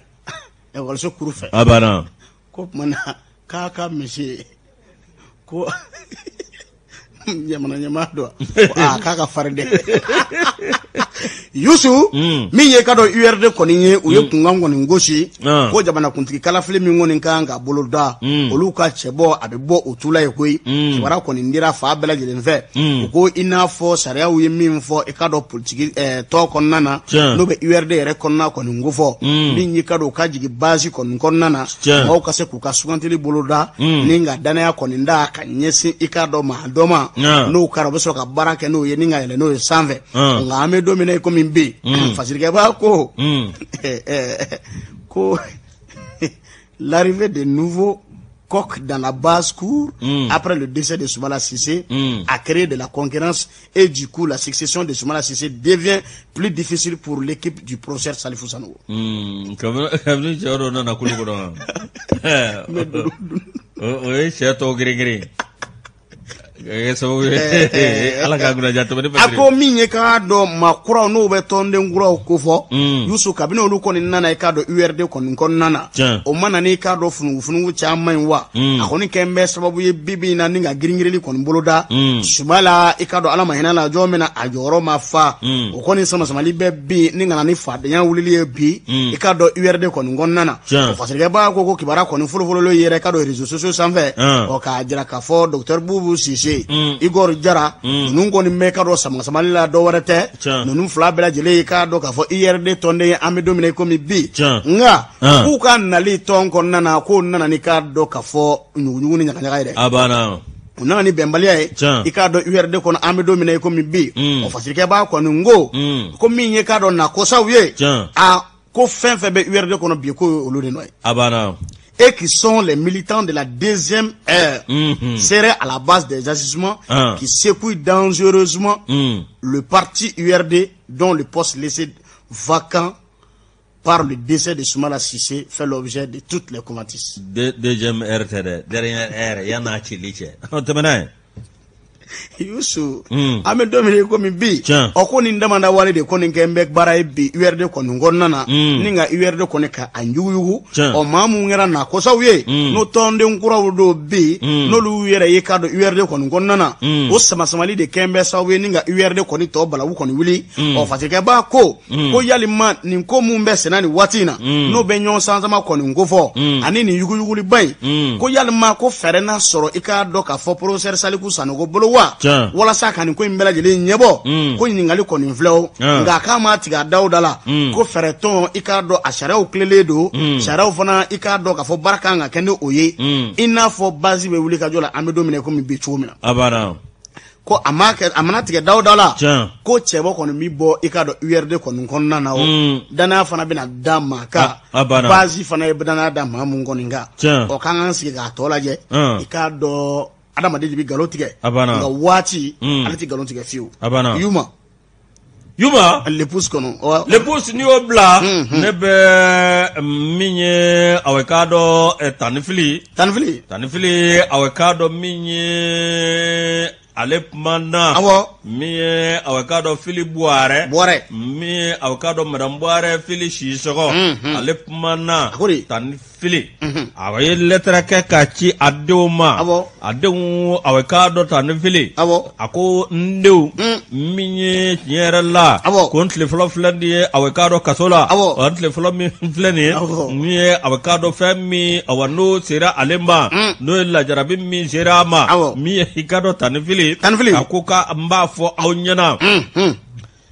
ekɔliso kuru fɛ. A banna. Ko tuma na k'a ka misi ko jamana ɲɛmaa dɔn, aa, k'a ka farin dɛ. Yusu, min ye ka dɔn URD kɔni ye, u ye kunkan kɔni gosi ko jamanakuntigi kalafili min kɔni kan ka boloda, olu ka cɛbɔ a bɛ bɔ o tula ye koyi. Kibaruya kɔni dira fa bɛɛ lajɛlen fɛ. U ko i n'a fɔ sariyaw ye min fɔ, i ka dɔn politiki tɔ kɔnɔna na, n'o bɛ URD yɛrɛ kɔnɔna kɔni ko fɔ, min y'i ka dɔn u ka jigin base kɔni kɔnɔna na, maaw ka se k'u ka sugantili boloda ni ka danaya kɔni da ka ɲɛsin i ka dɔn maa dɔ ma. N'o kɛra, u bɛ sɔrɔ ka baara kɛ n'o ye ni ka yɛlɛ n'o ye sanfɛ. Nka an bɛ don min na i komi bi, Fasirikɛba ko l'arrivée de nouveaux coqs dans la basse-cour après le décès de Soumala Cissé a créé de la concurrence et du coup la succession de Soumala Cissé devient plus difficile pour l'équipe du professeur Salifou Sanogo. Kabini cɛ dɔ nana kulu kɔnɔ, o ye sɛ tɔw girin-girin kɛ sababu ye. Ala k'a kunna ja tɛmɛ ni. A ko min ye k'a dɔn maa kuraw n'o bɛ tɔnden kuraw kofɔ, Yusu, kabini olu kɔni nana i k'a dɔn URD kɔni kɔnɔna na, o ma na n'i k'a dɔn funugu-funugu caman ye wa? A kɔni kɛn bɛ sababu ye bi bi in na ni ka girin-girinli kɔni boloda. Sumala, i k'a dɔn, Ala ma hinɛ la jɔn min na, a jɔyɔrɔ ma fa. O kɔni sama-samali bɛ bi ni ka na ni fadenya wulili ye bi i k'a dɔn URD kɔni kɔnɔna na. O Fasirikɛba ko kibaruya kɔni fɔlɔfɔlɔ yɛrɛ i k'a dɔn réseaux sociaux sanfɛ, ɔ k'a jira k'a fɔ docteur Bubu Sise, Igor Jara, ninnu kɔni bɛ k'a dɔn sama-samali la. Dɔ wɛrɛ tɛ, ninnu fila bɛɛ lajɛlen i k'a dɔn k'a fɔ URD tɔnden ye an bɛ don min na i komi bi. Nka k'u ka nali tɔn kɔnɔna na, k'o nana ni k'a dɔn k'a fɔ ɲuguɲugu ni ɲagaɲaga ye dɛ. A banna. U nana ni bɛnbaliya ye i k'a dɔn URD kɔnɔ an bɛ don min na i komi bi. O Fasirikɛba kɔni ko min ye k'a dɔn na kosaw ye, a ko fɛn fɛn bɛ URD kɔnɔ bi, k'o ye olu de nɔ ye. A banna. Et qui sont les militants de la deuxième heure, seraient à la base des agissements qui secouent dangereusement le parti URD, dont le poste laissé vacant par le décès de Soumala Cissé fait l'objet de toutes les convoitises. Deuxième heure tɛ dɛ, dernière heure, yan'a cili cɛ. Tɛmɛ n'a ye. Yusu, an bɛ don min na i komi bi, ɔ ko nin damada wale de kɔni kɛ n bɛ baara ye bi URD kɔni kɔnɔna na, ni ka URD kɔni ka a yuguyugu. Ɔ maa mun kɛra na kosaw ye, n'o tɔnden kuraw don bi, n'olu yɛrɛ ye k'a dɔn URD kɔni kɔnɔna na, o samasamali de kɛ n bɛ sababu ye ni ka URD kɔni tɔ balawu kɔni wuli. Ɔ Fasirikɛba ko yalima nin ko mun bɛ senna nin waati in na, n'o bɛ ɲɔgɔn sansama kɔni kofɔ ani nin yuguyuguliba in, ko yalima ko fɛɛrɛ n'a sɔrɔ i k'a dɔn k'a fɔ professeur Saliku Sanogo bolo wa, walasa ka nin ko in bɛɛ lajɛlen ɲɛbɔ? Ko ɲininkali kɔni filɛ o. Nka k'a ma tigɛ a daw da la ko fɛɛrɛ tɔn, i k'a dɔn a sariyaw tilelen don, sariyaw fana i k'a dɔn k'a fɔ baara kan ka kɛ ni o ye, i n'a fɔ base bɛ wuli ka jɔ la an bɛ don min na i komi bi cogo min na. Ko a ma kɛ, a mana tigɛ daw da la, ko cɛbɔ kɔni bi bɔ i k'a dɔn URD kɔni kɔnɔna na, o danaya fana bɛna da maa kan, base fana ye danaya da maa mun kɔni kan. Ɔ k'an k'an sigi k'a tɔ lajɛ. I k'a dɔn adamaden de bɛ nkalon tigɛ, nka waati ale tɛ nkalon tigɛ fiyewu. Yuma. Yuma. Le Pouce kɔnɔ. Le Pouce, n'i y'o bila, ne bɛ min ye, awɔ, k'a dɔn Tanifili. Tanifili. Tanifili, awɔ, k'a dɔn min ye ale kumana. Min ye, awɔ, k'a dɔn Fili Buwarɛ. Buwarɛ. Min ye, awɔ, k'a dɔn madame Buwarɛ Fili Sisɔgɔ. Ale kumana. Tanifili. A ye lɛtɛrɛ kɛ k'a ci a denw ma. A denw, awɔ, k'a dɔn Tanifili. A ko n denw, min ye tiɲɛ yɛrɛ la. Ko n tile fɔlɔ filɛ nin ye, awɔ, k'a dɔn kaso la. N tile fɔlɔ min filɛ nin ye. Min ye, awɔ, k'a dɔn fɛn min, awa, n'o sera ale ma. N'o ye lajarabi min sera a ma. Min ye i k'a dɔn Tanifili. Tanifili. A ko ka n b'a fɔ aw ɲɛna.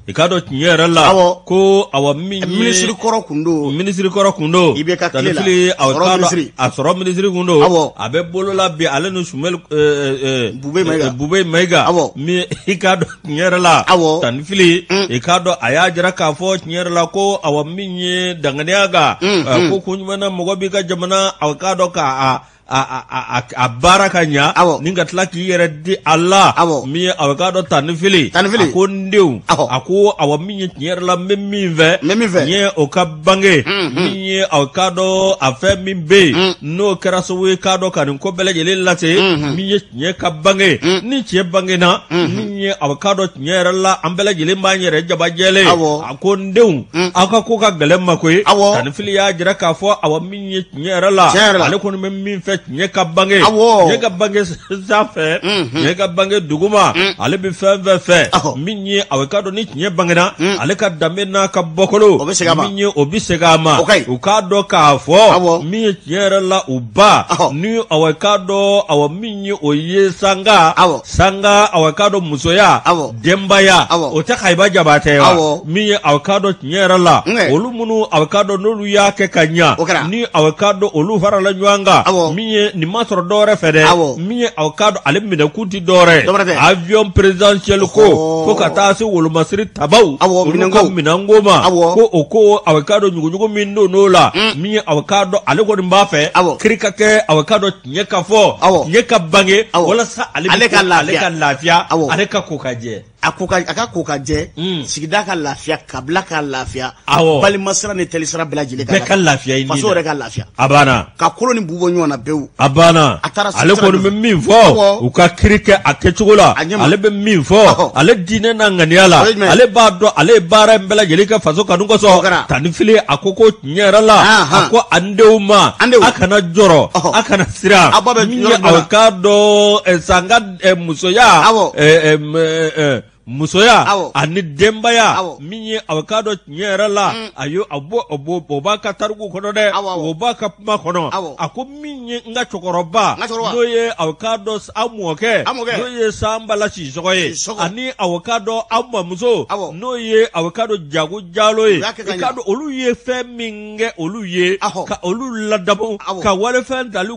I k'a dɔn tiɲɛ yɛrɛ la ko awa min ye minisiri kɔrɔ kun don minisiri kɔrɔ kun don IBK tile la Tanifili a sɔrɔ minisiri kun don a bɛ bolo la bi ale ni Sumɛli Bubɛyi Mayiga min i k'a dɔn tiɲɛ yɛrɛ la Tanifili i k'a dɔn a y'a jira k'a fɔ tiɲɛ yɛrɛ la ko awa min ye danganiya kan ko kun jumɛn na mɔgɔ b'i ka jamana a k'a dɔn k'a a baara ka ɲa ni ka tila k'i yɛrɛ di a la min ye awa k'a dɔn Tanifili a ko n denw a ko awa min ye tiɲɛ yɛrɛ la n bɛ min fɛ n ye o ka bange min ye awa k'a dɔn a fɛn min bɛ yen n'o kɛra sababu ye k'a dɔn ka nin ko bɛɛ lajɛlen lase min ye tiɲɛ ka bange ni tiɲɛ bangena min ye awa k'a dɔn tiɲɛ yɛrɛ la an bɛɛ lajɛlen b'an yɛrɛ jaba jɛlen a ko n denw aw ka ko ka gɛlɛn n ma koyi Tanifili y'a jira k'a fɔ awa min ye tiɲɛ yɛrɛ la ale kɔni bɛ min fɛ tiɲɛ ka bange tiɲɛ ka bange sanfɛ tiɲɛ ka bange duguma ale bɛ fɛn fɛn fɛ min ye awa k'a dɔn ni tiɲɛ bangena ale ka danbe n'a ka bɔkolo min ye o bɛ segin a ma u k'a dɔn k'a fɔ min ye tiɲɛ yɛrɛ la u ba ni awa k'a dɔn awa min ye o ye sanga sanga awa k'a dɔn musoya denbaya o tɛ Kayiba Jabatɛ wa min ye awa k'a dɔn tiɲɛ yɛrɛ la olu minnu awa k'a dɔn n'olu y'a kɛ ka ɲa ni awa k'a dɔn olu farala ɲɔgɔn kan min ye nin ma sɔrɔ dɔwɛrɛ fɛ dɛ min ye awa k'a dɔn ale minɛkun tɛ dɔwɛrɛ avion présidentiel ko fo ka taa se wolomasiri tabaw olu ka minɛnko ma ko o ko awa k'a dɔn ɲuguɲugu min don n'o la min ye awa k'a dɔn ale kɔni b'a fɛ kiri ka kɛ awa k'a dɔn tiɲɛ ka fɔ tiɲɛ ka bange walasa ale ka lafiya ale ka ko ka jɛ a ka ko ka jɛ sigida ka lafiya kabila ka lafiya balimasira ni terisira bɛɛ lajɛlen bɛɛ ka lafiya faso yɛrɛ ka lafiya a banna ka kolo ni bu bɔ ɲɔgɔn na pewu a banna ale kɔni bɛ min fɔ u ka kiri kɛ a kɛcogo la ale bɛ min fɔ ale diinɛ n'a ŋaniya la ale b'a dɔn ale ye baara in bɛɛ lajɛlen kɛ faso kanu kosɔn Tanifili a ko ko tiɲɛ yɛrɛ la a ko an denw ma a kana jɔrɔ a kana siran min ye aw k'a dɔn sanga musoya musoya ani denbaya min ye aw k'a dɔn tiɲɛ yɛrɛ la a ye a bɔ o b'a ka tariku kɔnɔ dɛ o b'a ka kuma kɔnɔ a ko min ye n ka cɛkɔrɔba n'o ye aw k'a dɔn aw mɔkɛ n'o ye Sanbala Sisɔkɔ ye ani aw k'a dɔn aw mamuso n'o ye aw k'a dɔn Jago Jalo ye i k'a dɔn olu ye fɛn min kɛ olu ye ka olu ladamu ka walifɛn tali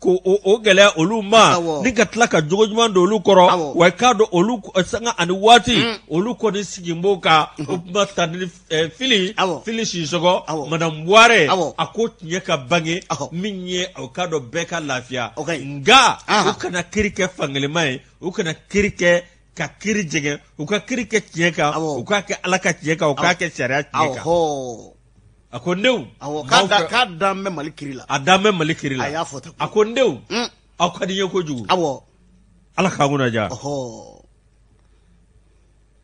ko o gɛlɛya olu ma ni ka tila ka jogo ɲuman don olu kɔrɔ wa i k'a dɔn olu sanga ani waati olu kɔni sigi b'o kan o kuma Tanifili Fili Sisɔkɔ madame Buwarɛ a ko tiɲɛ ka bange min ye aw k'a dɔn bɛɛ ka lafiya nka u kana kiri kɛ fankelenma ye u kana kiri kɛ ka kiri jɛngɛ u ka kiri kɛ tiɲɛ kan u k'a kɛ Ala ka tiɲɛ kan u k'a kɛ sariya tiɲɛ kan a ko n denw k'a dan bɛ Mali kiri la a dan bɛ Mali kiri la a y'a fɔ tan a ko n denw aw ka di n ye kojugu Ala k'an kunna diya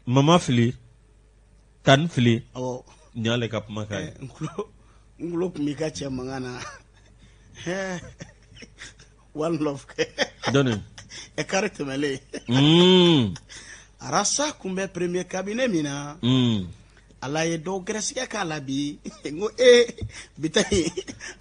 mama Fili Tanifili nin y'ale ka kumakan ye n tulo tun b'i ka cɛ mankan na one love kɛ jɔnni ɛ kari tɛmɛlen arasa kun bɛ premier cabinet min na Ala ye dɔw gɛrɛsɛgɛ k'a la bi n ko ee bi ta in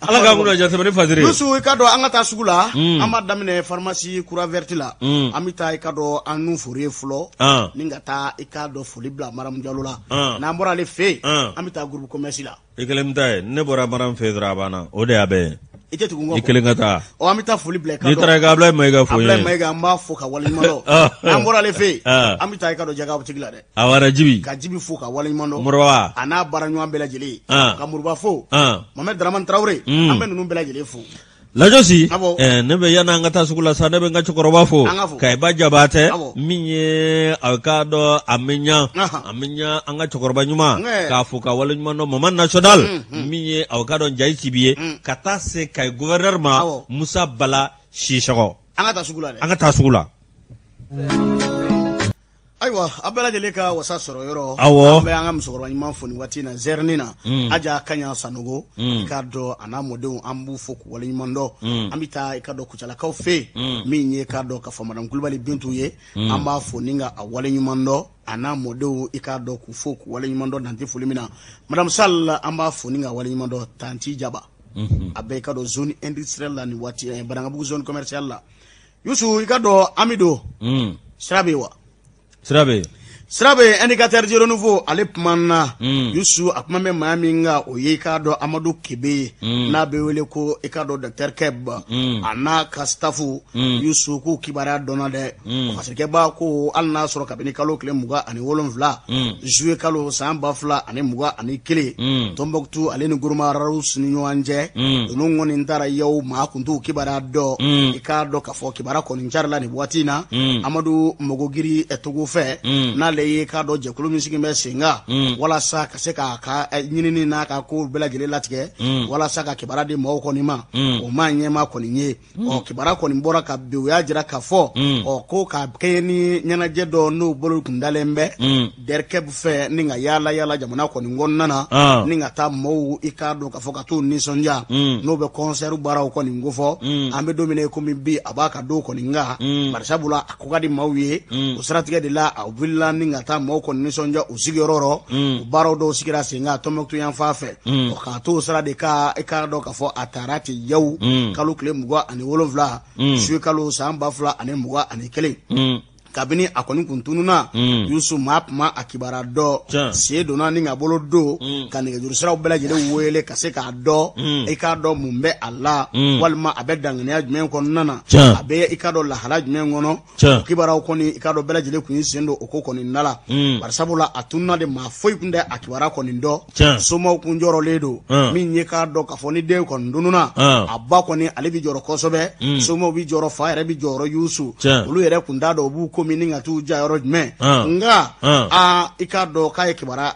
Ala k'an kunna diya tɛmɛ ni fasiri ye Yusu i k'a dɔn an ka taa sugu la an b'a daminɛ pharmacie Croix Verte la an bɛ taa i k'a dɔn an nu fori ye fɔlɔ ni ka taa i k'a dɔn foli bila Maramu Jalo la n'an bɔra ale fɛ yen an bɛ taa groupe commerce la I kelen bɛ taa yen ne bɔra Maramu fɛ yen dɔrɔn a banna o de y'a bɛɛ ye i tɛ tugu n kɔ i kelen ka taa ɔ an bɛ taa foli bila i k'a dɔn n'i taara i ka Abulayi Mayiga fo n ye Abulayi Mayiga an b'a fo ka waleɲuman dɔn n'an bɔra ale fɛ yen an bɛ taa i k'a dɔn Jaga butigi la dɛ a wara Jibi ka Jibi fo ka waleɲuman dɔn Moriba a n'a baaraɲɔgɔn bɛɛ lajɛlen ka Moriba fo Mohamed Dramane Traoré an bɛ ninnu bɛɛ lajɛlen fo Lajɔsi ne bɛ yanni an ka taa sugu la sa ne bɛ n ka cɛkɔrɔba fo Kayiba Jabatɛ min ye a k'a dɔn a bɛ ɲa a bɛ ɲa an ka cɛkɔrɔba ɲuman k'a fo ka waleɲuman dɔn mama national min ye a k'a dɔn Jayi Sibi ye ka taa se Kayi gouverneur ma Musa Bala Sisɔkɔ an ka taa sugu la an ka taa sugu la Ayiwa a bɛɛ lajɛlen ka wasa sɔrɔ yɔrɔ awɔ an bɛ an ka musokɔrɔba ɲuman fo nin waati in na zɛrini na Aja Kaɲa Sanogo i k'a dɔn a n'a mɔdenw an b'u fo k'u waleɲuman dɔn an bɛ taa i k'a dɔn Kucalakaw fɛ yen min ye k'a dɔn k'a fɔ madame Kulubali Bintu ye an b'a fo ni ka a waleɲuman dɔn a n'a mɔdenw i k'a dɔn k'u fo k'u waleɲuman dɔn dan tɛ foli min na madame Sall an b'a fo ni ka waleɲuman dɔn tanti Jaba a bɛ i k'a dɔn zone industrielle la nin waati Banankabugu zone commerciale la Yusu i k'a dɔn an bɛ don sira bɛ yen wa sira bɛ yen Sira bɛ Indicateur du Renouveau ale kumana Yusu a kuma bɛ maa min kan o ye i k'a dɔn Amadu Kebe ye n'a bɛ wele ko i k'a dɔn docteur Keb a n'a ka staff Yusu k'u kibaruya dɔnna dɛ fasirikɛba ko hali n'a sɔrɔ kabini kalo tile 27 juillet kalo san 2021 Tombouctou ale ni Gourma Rharous ni ɲɔgɔn cɛ ninnu kɔni taara yaw maa kun t'u kibaruya dɔn i k'a dɔn k'a fɔ kibaruya kɔni carila nin waati in na Amadu Mogogiri Togo fɛ n'ale ye k'a dɔn jɛkulu min sigi bɛ sen kan walasa ka se k'a ka ɲinini n'a ka ko bɛɛ lajɛlen latigɛ walasa ka kibaruya di maaw kɔni ma o maa ɲɛmaa kɔni ye ɔ kibaruya kɔni bɔra ka bin u y'a jira k'a fɔ ɔ ko ka kɛɲɛ ni ɲɛnajɛ dɔ n'o bolo kun dalen bɛ Derkeb fɛ ni ka yaala yaala jamana kɔni kɔnɔna na ni ka taa maaw i k'a dɔn k'a fɔ ka t'u nisɔndiya n'o bɛ concert baaraw kɔni kofɔ an bɛ don min na komi bi a b'a ka don kɔni kan barisabula a ko ka di maaw ye o siratigɛ de la a wulila ni ka taa maaw kɔni nisɔndiya u sigiyɔrɔ rɔ o baaraw dɔw sigira sen kan Tɔnbukutu yan fan fɛ ɔ k'a to o sira de kan i k'a dɔn k'a fɔ a taara ten yaw kalo tile 27 juillet kalo san 2021 kabini a kɔni kun tununna Yusu maa kuma a kibaruya dɔn sen donna ni ka bolo don ka nɛgɛjuru siraw bɛɛ lajɛlen wele ka se k'a dɔn i k'a dɔn mun bɛ a la walima a bɛ danganiya jumɛn kɔnɔna na a bɛ i k'a dɔn lahala jumɛn kɔnɔ kibaruyaw kɔni i k'a dɔn bɛɛ lajɛlen kun y'i sen don o ko kɔni na la barisabula a tununna de maa foyi kun tɛ a kibaruya kɔni dɔn somaw kun jɔrɔlen don min ye k'a dɔn k'a fɔ ni den kɔni tununna a ba kɔni ale bɛ jɔrɔ kosɛbɛ somaw bɛ jɔrɔ fa yɛrɛ bɛ jɔrɔ Yusu olu yɛrɛ kun t'a dɔn u b'u ko min ni ka t'u ja yɔrɔ jumɛn nka aa i k'a dɔn k'a ye kibaruya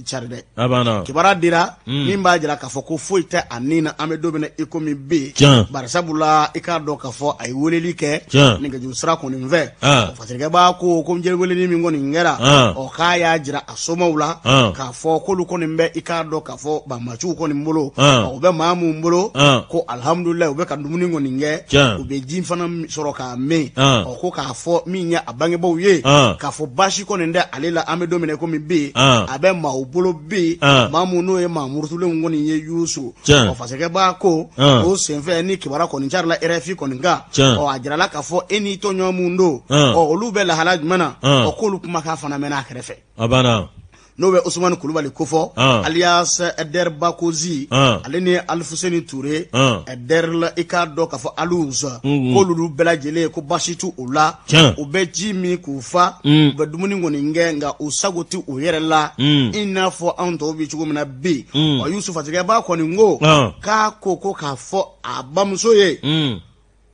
cari dɛ kibaruya dira min b'a jira k'a fɔ ko foyi tɛ a ni na an bɛ don min na i komi bi barisabula i k'a dɔn k'a fɔ a ye weleli kɛ nɛgɛjuru sira kɔni fɛ fasirikɛba ko ko weleli min kɔni kɛra ɔ k'a y'a jira a somaw la k'a fɔ k'olu kɔni bɛ i k'a dɔn k'a fɔ banbaanciw kɔni bolo u bɛ maa min bolo ko alihamudulilayi u bɛ ka dumuni kɔni kɛ u bɛ ji fana sɔrɔ k'a min ɔ ko k'a fɔ min ye a bangebaaw ye k'a fɔ baasi kɔni tɛ ale la an bɛ don min na komi bi a bɛ maaw bolo bi maa min n'o ye maa murutulenw kɔni ye Yusu ɔ fasirikɛba ko o senfɛ ni kibaruya kɔni carila RFI kɔni kan ɔ a jirala k'a fɔ e n'i tɔɲɔgɔn mun don ɔ olu bɛ lahala jumɛn na ɔ k'olu kumakan fana mɛnna a kɛrɛfɛ a banna n'o bɛ Usumani Kulubali kofɔ alias Der Bakozi ale ni Alifuseni Ture Der la i k'a dɔn k'a fɔ Aluz k'olu bɛɛ lajɛlen ko baasi t'u la u bɛ ji min k'u fa u bɛ dumuni kɔni kɛ nka u sago tɛ u yɛrɛ la i n'a fɔ anw tɔw bɛ cogo min na bi ɔ Yusu fasirikɛba kɔni ko k'a ko ko k'a fɔ a bamuso ye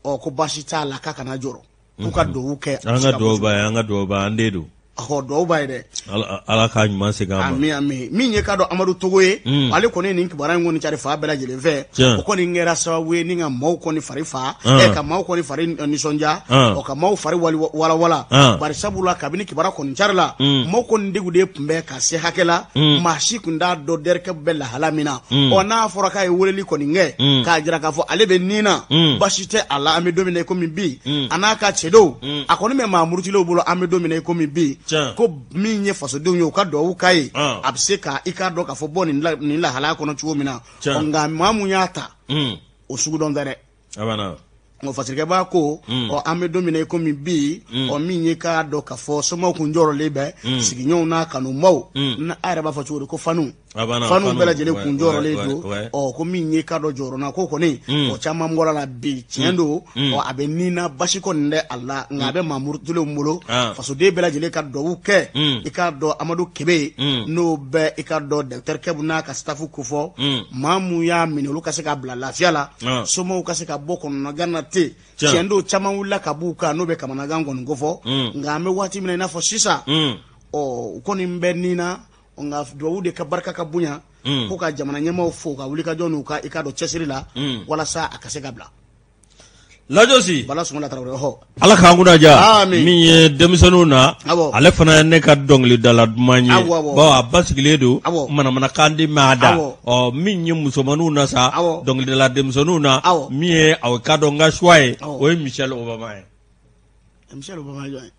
ɔ ko baasi t'a la k'a kana jɔrɔ k'u ka dugawu kɛ an ka dugawu b'a ye an ka dugawu b'a ye an den don ɔhɔ dugawu b'a ye dɛ ala k'a ɲuman segin a ma ami ami min ye k'a dɔn Amadu Togo ye ale kɔni ye nin kibaruya in kɔni cari fan bɛɛ lajɛlen fɛ o kɔni kɛra sababu ye ni ka maaw kɔni fari fa ka maaw kɔni fari nisɔndiya ɔ ka maaw fari walawala bari sabula kabini kibaruya kɔni carila maaw kɔni degunnen tun bɛ ka se hakɛ la maa si tun t'a dɔn Derkɛ bɛ lahala min na ɔ n'a fɔra k'a ye weleli kɔni kɛ k'a jira k'a fɔ ale bɛ nin na baasi tɛ a la an bɛ don min na i komi bi a n'a ka cɛdenw a kɔni bɛ maa murutilenw bolo an bɛ don min na i komi bi ko min ye fasodenw ye u ka dugawu k'a ye a bɛ se ka i k'a dɔn k'a fɔ bɔ nin lahalaya kɔnɔ cogo min na nka maa mun y'a ta o sugu dɔn tɛ dɛ ɔ fasirikɛba ko ɔ an bɛ don min na i komi bi ɔ min ye k'a dɔn k'a fɔ somaw kun jɔrɔlen bɛ sigiɲɔgɔnw n'a kanubaw n'a yɛrɛ b'a fɔ cogo di ko fanu fanu bɛɛ lajɛlen kun jɔrɔlen don ɔ ko min ye k'a dɔn jɔrɔna ko kɔni o caman bɔra la bi tiɲɛ don ɔ a bɛ nin na basi kɔni tɛ a la nka a bɛ maa murutilenw bolo fasoden bɛɛ lajɛlen ka dugawu kɛ i k'a dɔn Amadu Kebe n'o bɛ i k'a dɔn docteur Kɛbu n'a ka staff kofɔ maa mun y'a minɛ olu ka se k'a bila lafiya la somaw ka se ka bɔ kɔnɔnagan na ten tiɲɛ don caman wulila ka b'u kan n'o bɛ kamanagan kɔni kofɔ nka an bɛ waati min na i n'a fɔ sisan ɔ u kɔni bɛ nin na nka dugawu de ka barika ka bonya ko ka jamana ɲɛmaaw fo ka wulikajɔ n'u ka i k'a dɔn cɛsiri la walasa a ka se ka bila Lajɔsi Bala Sumala Tarawele hɔ Ala k'an kunna diya min ye denmisɛnninw na ale fana ye ne ka dɔnkilidala duman ye bawo a basigilen don manamanakan tɛ mɛn a da ɔ min ye musomanninw na sa dɔnkilidala denmisɛnninw na min ye aw k'a dɔn n ka choix ye o ye Michelle Obama ye Michelle Obama ye jɔn ye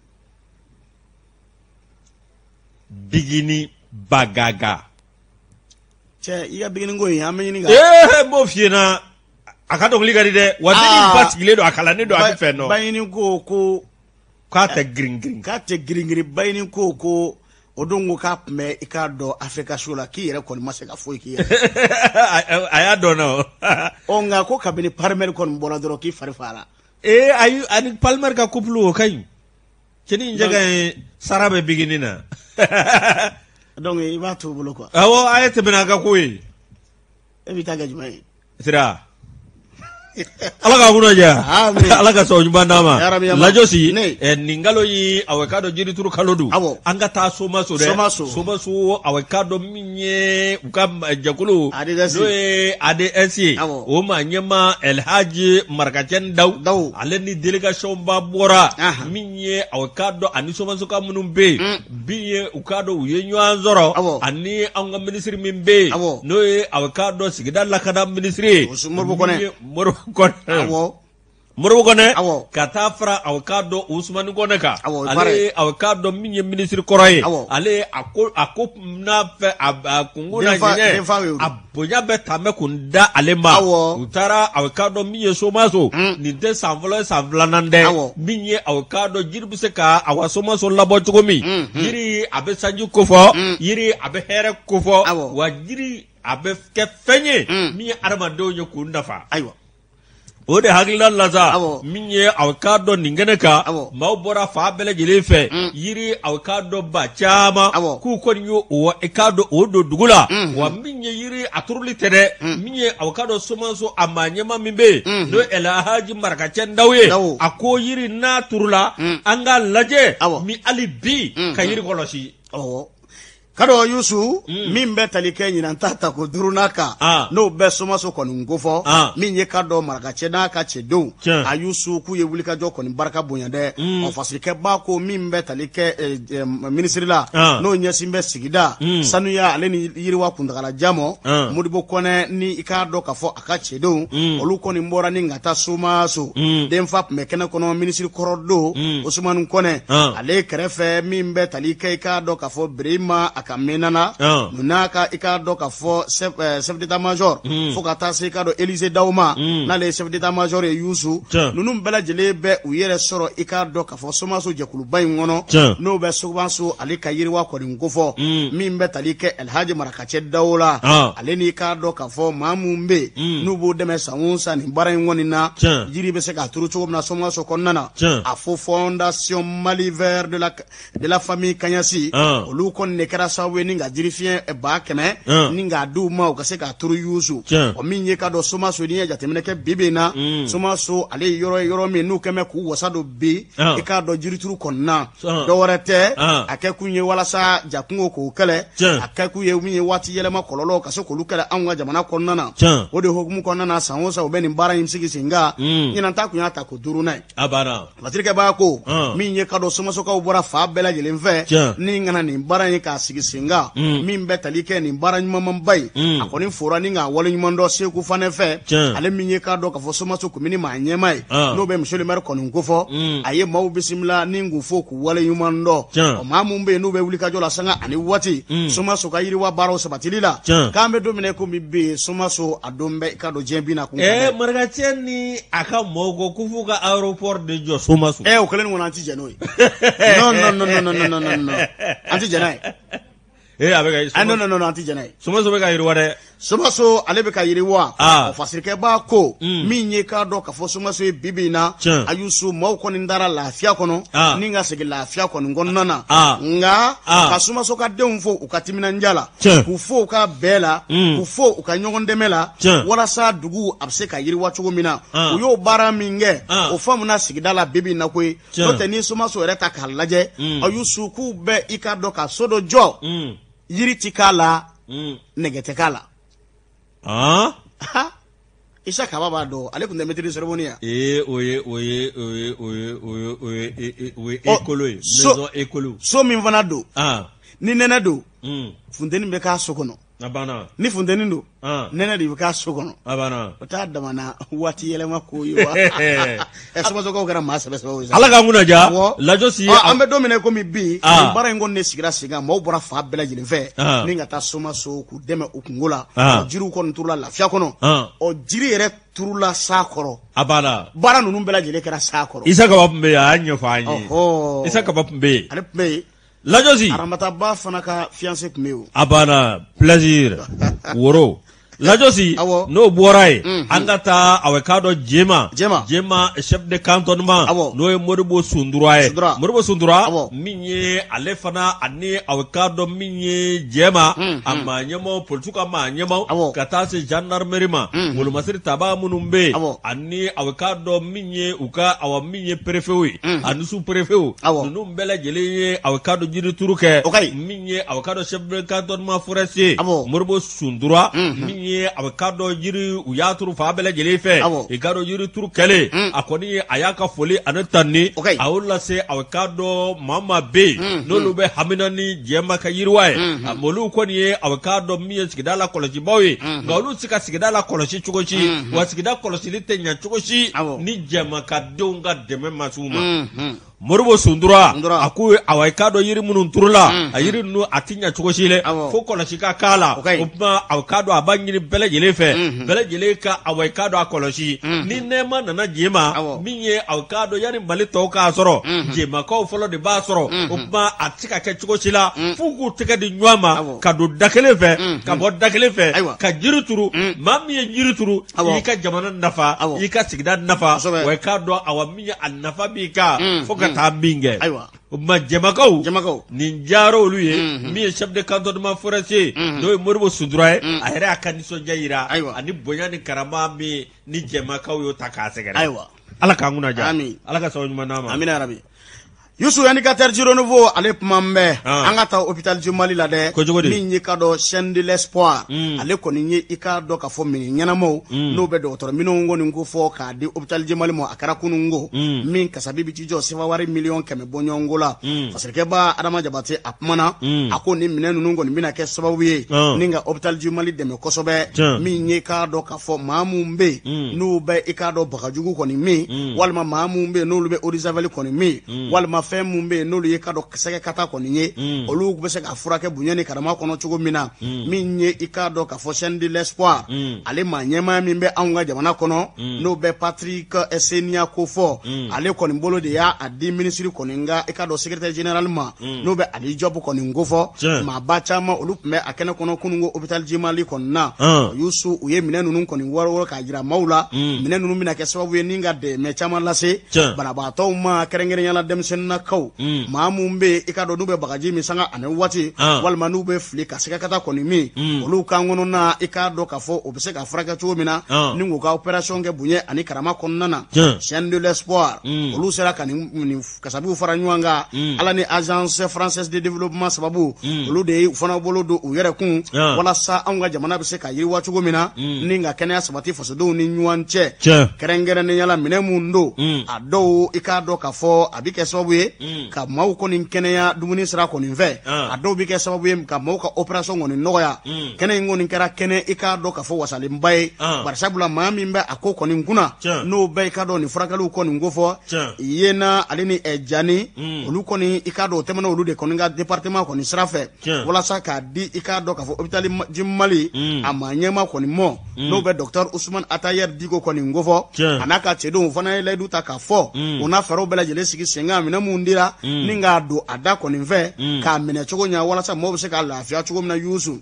Bigini Bagaga cɛ i ka bigini ko in an bɛ ɲini ka ee n b'o f'i ɲɛna a ka dɔnkili ka di dɛ wa den in basigilen don a kalannen don a bɛ fɛn dɔn baɲini ko ko K'a tɛ girin girin. K'a tɛ girin girin. Bayini ko o don ko k'a tun bɛ i k'a dɔn affectation la, k'i yɛrɛ kɔni ma se ka foyi k'i yɛrɛ. A y'a dɔn na o. Ɔ, nka ko kabini Palmer kɔni bɔra dɔrɔn, k'i fari fagara. Ee ayi, ani Palmer ka couple o ka ɲi. Cɛnin in cɛ ka ɲi, sara bɛ bigini na. Donc i b'a to o bolo quoi. Awɔ, a ye tɛmɛ n'a ka ko ye. E b'i ta kɛ jumɛn ye? Sira. Ala ka kunna diya. Amin. Ala ka sɔn ɲuman d'a ma. Ya Rabbi, ya ma. Lajɔsi. Ne. Nin kalo yi, awɔ, k'a dɔn jirituru kalo don. Awɔ. An ka taa Somaso dɛ. Somaso. Somaso, awɔ, k'a dɔn min ye u ka jɛkulu. ADS. N'o ye ADS ye. Awɔ. O maa ɲɛmaa Elhaji Marakacɛni Dawu. Dawu. Ale ni délégation ba bɔra. Ahan. Min ye, awɔ, k'a dɔn ani Somasoka minnu bɛ yen. Bin ye u k'a dɔn u ye ɲɔgɔn sɔrɔ. Awɔ. Ani anw ka minisiri min bɛ yen. Awɔ. N'o ye, awɔ, k'a dɔn sigida lakana minisiri ye. Modibo Kɔnɛ. Min ye Modibo Kɔnɛ. Awɔ. Modibo Kɔnɛ. Awɔ. Ka taa fara, awɔ, k'a dɔn Usumani Kɔnɛ kan. Awɔ, o ye Ale baara ye. ye, awɔ, k'a dɔn min ye minisiri kɔrɔ ye. Awɔ. Ale a ko n'a fɛ a kunko n'a ɲɛɲɛ. Denfa y'o A bonya bɛɛ ta bɛ kun da ale ma. Awɔ. U taara, awɔ, k'a dɔn min ye Somaso. Nin tɛ san fɔlɔ ye, san filanan dɛ. Awɔ. Min ye, awɔ, k'a dɔn jiri bɛ se ka awa Somaso labɔ cogo min. Jiri a bɛ sanji kofɔ. Jiri a bɛ hɛrɛ kofɔ. Awɔ. Wa jiri a bɛ kɛ fɛn ye. Min ye adamadenw ye k'u nafa. Ayiwa. O de hakilila la sa, Awɔ. min ye, aw k'a dɔn nin kɛnɛ kan, Awɔ. maaw bɔra fan bɛɛ lajɛlen fɛ, yiri, aw k'a dɔn ba caman, Awɔ. k'u kɔni y'o o i k'a dɔn o don dugu la. Wa min ye yiri a turuli tɛ dɛ, min ye, aw k'a dɔn Somaso a maa ɲɛma min bɛ yen, n'o ye Elhaji Marakacɛ Ndaw ye, Ndaw. a ko yiri n'a turula, an k'a lajɛ Awɔ. min hali bi ka yiri kɔlɔsi. Awɔ. Kadɔ Yusu, min bɛ tali kɛ ɲinan ta tako duurunan kan, n'o bɛ Somaso kɔni kofɔ, min ye ka dɔn marakacɛ n'a ka cɛdenw, a Yusu k'u ye wulikajɔ kɔni barika bonya dɛ. Ɔ, fasirikɛba ko min bɛ tali kɛ minisiri la, n'o ɲɛsin bɛ sigida sanuya ale ni yiriwa kuntagalajan ma, Modibo Kɔnɛ ni i k'a dɔn k'a fɔ a ka cɛdenw, olu kɔni bɔra ni ka taa Somaso. Denfa tun bɛ kɛnɛ kɔnɔ, minisiri kɔrɔ don Usumani Kɔnɛ, ale kɛrɛfɛ min bɛ tali kɛ i k'a dɔn k'a fɔ Birima a ka mɛnana n'a ka i k'a dɔn k'a fɔ chef d'état major, fo ka taa se i k'a dɔn Élysée Dawuma, n'ale ye chef d'état major ye. Yusu, ninnu bɛɛ lajɛlen bɛ u yɛrɛ sɔrɔ i k'a dɔn k'a fɔ Somaso jɛkuluba in kɔnɔ, n'o bɛ Somaso ale ka yiriwa kɔni kofɔ. Min bɛ tali kɛ Elhaji Marakacɛ Dawo la, ale n'i k'a dɔn k'a fɔ maa mun bɛ yen n'u b'o dɛmɛ san o san nin baara in kɔni na, jiri bɛ se k'a turu cogo min na Somaso kɔnɔna na, a fo Fondation Mali Vert de la famille Kaɲasi, olu kɔni de kɛra sababu ye ni ka jiri fiɲɛ 100 000 ni k'a di u ma, u ka se k'a turu. Yusu, o min ye ka dɔn Somaso, n'i ye jateminɛ kɛ bi bi in na, Somaso ale ye yɔrɔ ye, yɔrɔ min n'u kɛn bɛ k'u wasa don bi i k'a dɔn jirituru kɔnɔna. Dɔwɛrɛ tɛ, a kɛ kun ye walasa jakungo k'o kɛlɛ, a kɛ kun ye min ye waati yɛlɛma kɔlɔlɔ ka se k'olu kɛlɛ anw ka jamana kɔnɔna na. O de hukumu kɔnɔna na, san o san u bɛ nin baara in sigi sen kan. Ɲinan ta kun y'a ta ko duurunan ye. A banna. Latirikɛbaa ko min ye ka dɔn Somasokaw bɔra fa bɛɛ lajɛlen fɛ ni kana nin baara in k'a sigi sen kan. Min bɛ tali kɛ nin baara ɲumanba ye, a kɔni fora ni k'a waleɲuman dɔn Seku Fanɛ fɛ, ale min ye k'a dɔn k'a fɔ Somaso komini maa ɲɛmaa ye, n'o bɛ monsieur le maire kɔni kofɔ. A ye maaw bisimila ni k'u fo k'u waleɲuman dɔn. Ɔ, maa mun bɛ yen n'u bɛ wulikajɔ la sanga ani waati Somaso ka yiriwa baaraw sabatili la, k'an bɛ don min na i komi bi, Somaso a don bɛ i ka dɔn diɲɛ bin na kun. Marakacɛ ni a ka mɔɔw ko ko f'u ka aéroport de jɔ Somaso. O kɛlen kɔni, an ti jɛn n'o ye. Non, non, non, non, non, non, non, non, an ti jɛn n'a ye. A bɛ ka Ah, non, non, non, an ti jɛn n'a ye. Somaso bɛ ka yiriwa dɛ. Somaso ale bɛ ka yiriwa. O fasirikɛba ko min ye k'a dɔn k'a fɔ Somaso ye bi bi in na, a y'u su maaw kɔni taara lafiya kɔnɔ ni ka segin lafiya kɔni kɔnɔna na. Nka ka Somaso ka denw fo u ka timinandiya la, k'u fo u ka bɛɛ la, k'u fo u ka ɲɔgɔn dɛmɛ la, walasa dugu a bɛ se ka yiriwa cogo min na. U y'o baara min kɛ, o faamuna sigida la bi bi in na koyi. N'o tɛ, ni Somaso yɛrɛ ta k'a lajɛ, a y'u su k'u bɛ i k'a dɔn ka so dɔ jɔ, yiri ti k'a la, nɛgɛ tɛ k'a la. Isa Kaba b'a dɔn, ale tun tɛ maître de cérémonie ya. Ee, o ye o ye o ye o ye o ye o ye o ye écolo ye, maison écolo. So min fana don, ni nɛnɛ don, funteni bɛ k'a so kɔnɔ. A banna. Ni funteni don, Ah. nɛnɛ de bɛ k'a so kɔnɔ. A banna. O t'a damana waati yɛlɛma ko ye wa? Ɛ, Somasokaw kɛra maa sɛbɛ sɛbɛw ye sa. Ala k'an kunna diya. Awɔ. Lajɔsi. Ɔ, an bɛ don min na i komi bi, Ah. nin baara in kɔni de sigira sen kan, maaw bɔra fan bɛɛ lajɛlen fɛ Ah. ni ka taa Somaso k'u dɛmɛ u kunko la. Ah. Ɔ, jiriw kɔni turula lafiya kɔnɔ. Ah. Ɔ, jiri yɛrɛ turula sa kɔrɔ. A banna. Baara ninnu bɛɛ lajɛlen kɛra sa kɔrɔ. Isa Kaba tun bɛ yen, a y'a ɲɛfɔ an ye. Ɔhɔ. Isa Kaba tun bɛ yen. Ale tun bɛ yen. Lajɔsi. Aramata Ba fana ka fiancé tun bɛ yen o. A banna, plaisir woro Lajɔsi. Awɔ. N'o bɔra yen, an ka taa a k'a dɔn Jema. Jema. Jema chef de cantonnement. Awɔ. N'o ye Modibo Sundura ye. Sundura. Modibo Sundura. Awɔ. Min ye ale fana ani a k'a dɔn min ye Jema. A maa ɲɛmaaw, polisiw ka maa ɲɛmaaw. Awɔ. Ka taa se gendarmerie ma. Wolomasiri tabaa minnu bɛ yen. Awɔ. Ani a k'a dɔn min ye u ka awa min ye préfet ye. Ani sous préfet. Awɔ. Ninnu bɛɛ lajɛlen ye a k'a dɔn jirituru kɛ. O ka ɲi. Min ye a k'a dɔn chef de cantonnement forestier. Awɔ. Modibo Sundura. Min ye a k'a dɔn jiri u y'a turu fan bɛɛ lajɛlen fɛ. Awɔ. I k'a dɔn jiri turu kɛlen. A kɔni ye a y'a ka foli ani tanuni. O ka ɲi. A y'o lase a k'a dɔn maa maa bɛ yen. N'olu bɛ hamina ni Jɛma ka yiriwa ye. A olu kɔni ye a k'a dɔn min ye sigida la kɔlɔsibaw ye. Nka olu tɛ se ka sigida la kɔlɔsi cogo si. Wa sigida kɔlɔsili tɛ ɲɛ cogo si. Awɔ. Ni Jɛma ka denw ka dɛmɛ ma s'u ma. Modibo Sundura, Sundura. a ko awa i k'a dɔn yiri minnu turula, a yiri ninnu a ti ɲɛ cogo si dɛ. Awɔ. Fo kɔlɔsi ka k'a la. O ka ɲi. O tuma a k'a dɔn a b'a ɲini bɛɛ lajɛlen fɛ, bɛɛ lajɛlen ka awa i k'a dɔn a kɔlɔsi ni nɛɛma nana Jema. Awɔ. Min ye a k'a dɔn yanni Mali tɔw k'a sɔrɔ, Jemakaw fɔlɔ de b'a sɔrɔ. O tuma a tɛ se ka kɛ cogo si la f'u k'u tɛgɛ di ɲɔgɔn ma Awɔ. ka don da kelen fɛ, ka bɔ da kelen fɛ, Ayiwa. ka jiri turu. Maa min ye jiri turu, Awɔ. i ka jamana nafa, Awɔ. i ka sigida nafa. Kosɛbɛ. Wa i k'a dɔn awa min ye a nafa b'i kan fo ka taa min kɛ. Ayiwa. O tuma Jɛmakaw, Jɛmakaw. nin diyara olu ye. Min ye chef de cantonnement forestier, n'o ye Modibo Sundura ye, a yɛrɛ y'a ka nisɔndiya yira. Ayiwa. Ani bonya ni karama min ni Jɛmakaw y'o ta k'a sɛgɛrɛ. Ayiwa. Ala k'an kunna diya. Amin. Ala ka sababu ɲuman d'an ma. Amina yarabi. Yusu, indicateur du renouveau ale kuma n bɛ. Ah. An ka taa hôpital du Mali la dɛ. Ko cogo di? Min ye k'a dɔn chaîne de l'espoir, ale kɔni ye i k'a dɔn k'a fɔ minɛn ɲɛnamaw, n'o bɛ dɔgɔtɔrɔ minɛnw kɔni ko fɔ k'a di hôpital du Mali ma, a kɛra kunun ko min kasabi bi ci jɔ sefa wari miliyɔn 100 bɔɲɔgɔnko la. Fasirikɛba Adama Jabate a kumana, a ko nin minɛn ninnu kɔni bɛna kɛ sababu ye ni ka hôpital du Mali dɛmɛ kosɛbɛ. Min ye k'a dɔn k'a fɔ maa mun bɛ yen n'u bɛ i k'a dɔn bagajugu kɔni min, walima maa mun bɛ yen n'olu bɛ eau de javel kɔni min, walima fɛn mun bɛ yen n'olu ye k'a dɔn sɛgɛ kata kɔni ye, olu bɛ se ka furakɛ bonya ni karama kɔnɔ cogo min na. Min ye i k'a dɔn k'a fɔ chaîne de l'espoir, ale maa ɲɛmaa min bɛ anw ka jamana kɔnɔ, n'o bɛ Patrick Senia ko fɔ, ale kɔni bolo de y'a di minisiri kɔni ka i k'a dɔn secrétaire général ma, n'o bɛ Ali Diop kɔni ko fɔ. Maaba caman olu tun bɛ a kɛnɛ kɔnɔ kunun ko hôpital du Mali kɔni na. Yusu, u ye minɛn ninnu kɔni wɔrɔ k'a jira maaw la. Minɛn ninnu bɛna kɛ sababu ye ni ka dɛmɛ caman lase banabaatɔw ma, kɛrɛnkɛrɛnnenya la denmisɛnninnakaw, maa mun bɛ yen i k'a dɔn n'u bɛ bagaji min sanga ani waati, walima n'u bɛ fili ka sɛgɛ kata kɔni min, olu kan kɔnɔna i k'a dɔn k'a fɔ u bɛ se ka furakɛ cogo min na ni k'u ka opération kɛ bonya ani karama kɔnɔna na. Chaîne de l'espoir, olu sera ka nin kasabiw fara ɲɔgɔn kan. Ala ni Agence française de développement sababu, olu de ye u fana bolo don u yɛrɛ kun walasa anw ka jamana bɛ se ka yiriwa cogo min na ni ka kɛnɛya sabati fasodenw ni ɲɔgɔn cɛ. Kɛrɛnkɛrɛnnenya la, minɛn mun don, a dɔw i k'a dɔn k'a fɔ a bɛ kɛ sababu ye ka maaw kɔni kɛnɛya dumuni sira kɔni fɛ, a dɔw bɛ kɛ sababu ye ka maaw ka opération kɔni nɔgɔya. Kɛnɛ in kɔni kɛra kɛnɛ i k'a dɔn k'a fɔ wasalenba ye, barisabula maa min bɛ a ko kɔni kunna, n'o bɛɛ i k'a dɔn nin furakɛliw kɔni ko fɔ yena, ale ni Jani, olu kɔni i k'a dɔn o tɛmɛna olu de kɔni ka département kɔni sira fɛ walasa k'a di i k'a dɔn k'a fɔ hôpital du Mali a maa ɲɛma kɔni mɔ, n'o bɛ docteur Ousmane Atayer Diko kɔni ko fɔ, a n'a ka cɛdenw fana ye layidu ta k'a fɔ u n'a fɛɛrɛw bɛɛ lajɛlen sigi sen kan, minɛn mun dira ni k'a don a da kɔni fɛ k'a minɛ cogo ɲɛ walasa mɔgɔw bɛ se ka lafiya cogo min na. Yusu,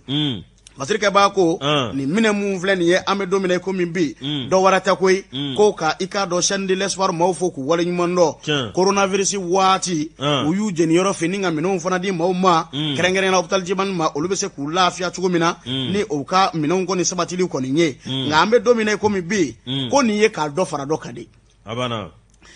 Masirikɛ b'a ko nin minɛ mun filɛ nin ye, an bɛ don min na i komi bi, dɔ wɛrɛ tɛ koyi ko ka i k'a dɔn chaîne de l'espoir maaw fo k'u waleɲuman dɔn. Coronavirus waati, u y'u jeniyɔrɔ fin ni ka minɛnw fana di maaw ma, kɛrɛnkɛrɛnnenya la hôpital du Mali ma, olu bɛ se k'u lafiya cogo min na ni u ka minɛnw kɔni sabatili kɔni ye. Nka an bɛ don min na i komi bi, ko nin ye k'a dɔ fara dɔ kan de. A banna.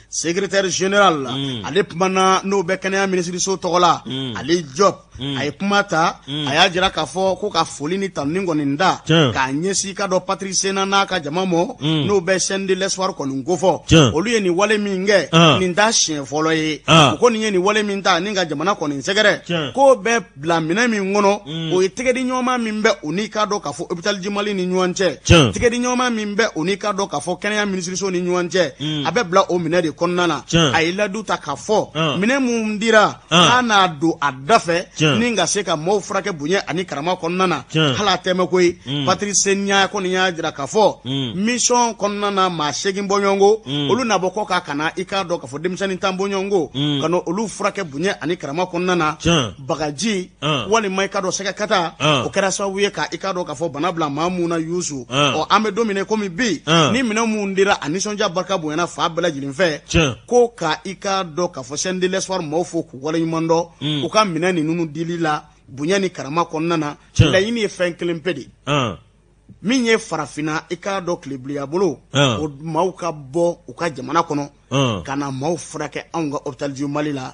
Secrétaire général la, ale kumana, n'o bɛ kɛnɛya minisiriso tɔgɔ la, Ale Diop. A ye kuma ta, a y'a jira k'a fɔ ko ka foli ni tanuni kɔni da k'a ɲɛsin i k'a dɔn Patrick Sena n'a ka jama mɔ, n'o bɛ chaîne de l'espoir kɔni kofɔ. Olu ye nin wale min kɛ, nin t'a siɲɛ fɔlɔ ye. U ko nin ye nin wale min ta ni ka jamana kɔni sɛgɛrɛ, k'o bɛ bila minɛn min kɔnɔ, o ye tɛgɛdiɲɔgɔnma min bɛ u n'i k'a dɔn k'a fɔ hôpital du Mali ni ɲɔgɔn cɛ, tɛgɛdiɲɔgɔnma min bɛ u n'i k'a dɔn k'a fɔ kɛnɛya minisiriso ni ɲɔgɔn cɛ, a bɛ bila o minɛ de kɔnɔna na. A ye ladu ta k'a fɔ minɛn mun dira k'a n'a don a da fɛ ni ka se ka maaw furakɛ bonya ani karama kɔnɔna na, hali a tɛmɛ koyi. Patrick Sena kɔni y'a jira k'a fɔ mission kɔnɔna na maa 8 bɔɲɔgɔnko, olu na bɔ kɔ kan ka na i k'a dɔn k'a fɔ denmisɛnnin 10 bɔɲɔgɔnko ka na olu furakɛ bonya ani karama kɔnɔna na. Bagaji walima i k'a dɔn sɛgɛkata, o kɛra sababu ye ka i k'a dɔn k'a fɔ bana bila maa mun na Yusu. Ɔ, an bɛ don min na komi bi, ni minɛn mun dira, a nisɔndiya barika bonyana fa bɛɛ lajɛlen fɛ, ko ka i k'a dɔn k'a fɔ chaîne de l'espoir maaw fo k'u waleɲuman dɔn u ka minɛn ninnu dili la bonya ni karama kɔnɔna na. Laɲini ye fɛn kelen pe de min ye farafinna i k'a dɔn tilebileya bolo, o maaw ka bɔ u ka jamana kɔnɔ ka na maaw furakɛ anw ka hôpital du Mali la.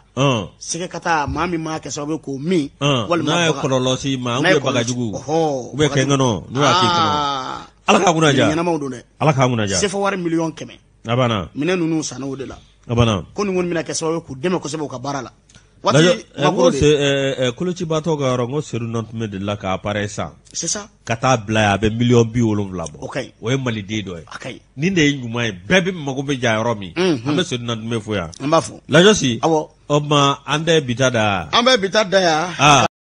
Sɛgɛkata, maa min m'a kɛ sababu ye k'o min, walima n'a ye kɔlɔlɔ s'i ma, ou bien bagajugu, ou bien kɛnkɛnɔ n'o y'a k'i kɔnɔ, Ala k'a kunna diya. Ɲɛnamaw don dɛ. Ala k'a kunna diya. CFA wari 100 000 000. A banna. Minɛn ninnu sanna o de la. A banna. Ko nin kɔni bɛna kɛ sababu ye k'u dɛmɛ kosɛbɛ u ka baara la. Waati makoro de kolocibatɔ ka yɔrɔ, n ko Seydou Nantume delila ka appareil san. C'est ça. Ka taa bila yen, a bɛ 70 000 000 bɔ. O ka ɲi. O ye maliden dɔ ye. A ka ɲi. Nin de ye ɲuman ye, bɛɛ bɛ mago bɛ ja yɔrɔ min. An bɛ Seydou Nantume fo yan. An b'a fɔ. Lajɔsi. Awɔ. O tuma an tɛ bi ta da. An bɛ bi ta da yan.